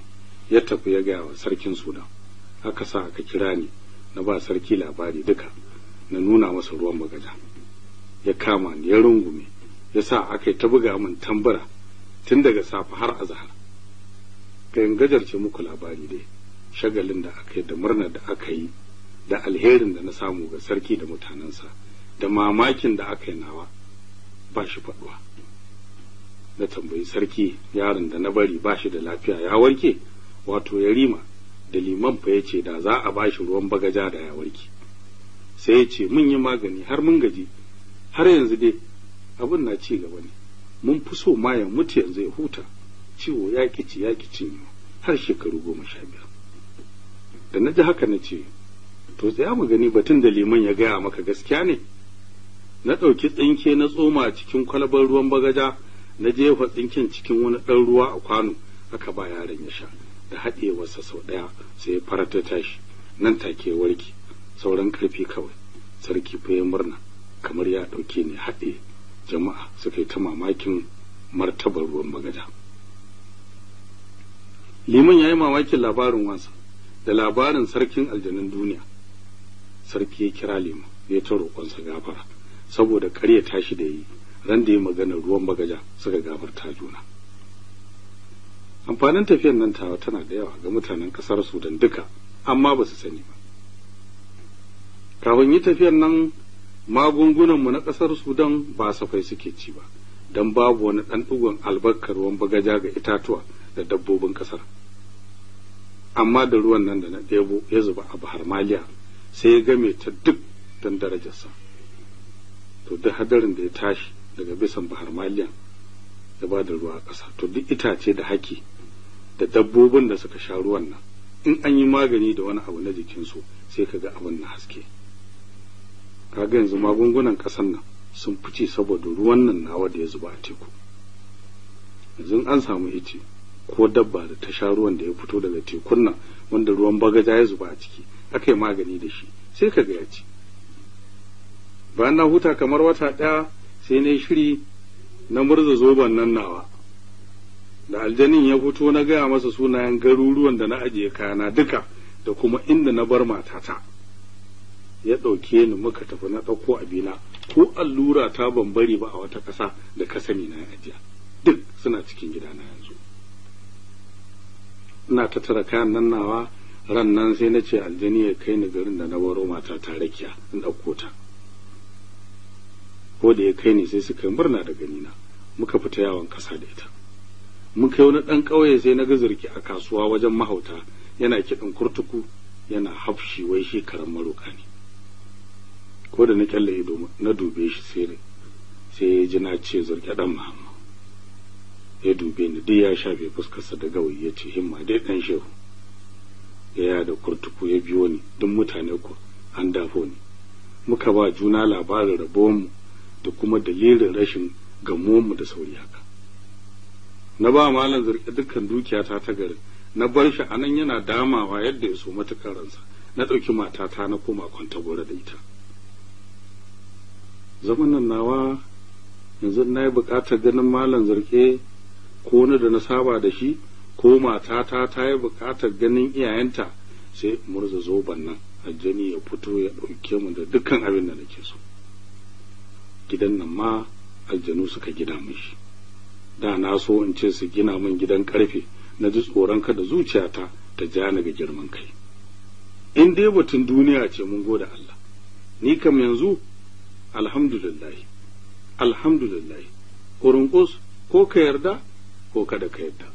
ya tafi ya gaya wa sarkin Sudan. Aka sa aka kira ni, na ba sarki labari duka, na nuna masa ruwan bagaja. Ya kama ni ya rungume, ya sa aka yi ta buga min tambura tun daga safe har azahar. Kai gajarce muku labari dai, shagalin da aka yi da murnar da aka yi da alherin da na samu ga sarki da mutanensa da mamakin da aka yi nawa ba shi faɗuwa. Na tambayi sarki yaron da na bari ba shi da lafiya ya warke, wato Yarima, da liman fa yace da za a bashi ruwan bagaja da ya warke. Sai ya ce mun yi magani har mun gaji, har yanzu dai abin na ci gaba ne, mun fi so ma ya mutu yanzu ya huta, ciwo ya ƙi ya ƙi cinyewa har shekaru 15. Da na ji haka na ce to tsaya mu gani batun da liman ya gaya maka gaskiya ne. Na ɗauki tsinke na tsoma cikin kwalbar ruwan bagaja, na jefa tsinken cikin wani ɗan ruwa a kwano, aka ba yaron ya sha. Da haɗewarsa sau ɗaya sai ya farata tashi, nan take warke, sauran ƙarfi kawai. Sarki fa ya murna kamar ya ɗauke ni haɗe. Jama'a suka yi ta mamakin martabar ruwan bagaja. Liman ya yi mamakin labarin wansa da labarin sarkin aljanun duniya. Sarki ya kira liman ya ta roƙonsa gafara saboda ƙarya tashi da yi ran da ya magana ruwan bagaja, suka gafarta juna. Amfanin tafiyar nan tawa tana da yawa ga mutanen ƙasar Sudan duka, amma ba su sani ba. Kafin yi tafiyar nan, magungunanmu na ƙasar Sudan ba safai suke ci ba, don babu wani ɗan ɗigon albarkar ruwan bagaja ga itatuwa da dabbobin ƙasar. Amma da ruwan nan da na ɗebo ya zuba a Bahar Maliya, sai ya game ta duk don darajarsa. To duk hadarin da ya tashi daga bisan Bahar Maliya ya ba da ruwa a ƙasa, to duk itace da haki da dabbobin da suka sha ruwan nan, in an yi magani da wani abu na jikinsu sai ka ga abin na haske. Kaga yanzu magungunan ƙasan nan sun fice saboda ruwan nan nawa da ya zuba a teku. Yanzu an samu ice ko dabba da ta sha ruwan da ya fito daga tekun nan wanda ruwan bagaja ya zuba a ciki, aka yi magani da shi, sai ka ga ya ci. Bayan na huta kamar wata ɗaya, sai na shiri na murza zoben nan nawa. Da aljanin ya fito na gaya masa sunayen garuruwan da na ajiye kayana duka da kuma inda na bar matata. Ya ɗauke ni muka tafi, na ɗauko abina, ko allura ta ban bari ba a wata ƙasa da ka sani na ajiya, duk suna cikin gidana yanzu. Ina tattara kayan nan nawa, ran nan sai na ce aljani ya kai ni garin da na baro matata Rakiya in ɗauko ta. Ko da ya kai ni sai suka murna da ganina, Muka fita yawon kasa da ita. Mun kai wani ɗan ƙauye, sai na ga Zirki a kasuwa wajen mahauta yana kiɗan kurtuku yana hafshi, wai shi karan maroka ne. Ko da na kyalle ido na dube shi, sai ya ji na ce Zirki ɗan Muhammad. Ya dube ni, duk ya shafe fuskarsa da gawayi, ya ce himma dai ɗan shehu. Ya da kurtuku ya biyo ni, duk mutane ko an dafo ni. Muka ba juna labarin rabuwanmu da kuma dalilin rashin gamuwanmu da sauri haka. Na ba malam Zirki dukkan dukiyata ta garin, na bar shi anan yana damawa yadda ya so matukar ransa. Na ɗauki matata na koma Kwantagora da ita. Zaman nan nawa yanzu na yi buƙatar ganin malam Zirki ko wani da na saba da shi, ko matata ta yi buƙatar ganin iyayenta, sai murza zoban nan aljani ya fito ya ɗauke mu da dukkan abin da nake so. Gidan nan ma aljanu suka gina min shi. Da na so in ce su gina min gidan ƙarfe, na ji tsoron kada zuciyata ta ja ni ga girman kai. In dai batun duniya ce, mun gode Allah. Ni kam yanzu alhamdulillah, alhamdulillah. Kurunkus, ko ka yarda ko kada ka yarda.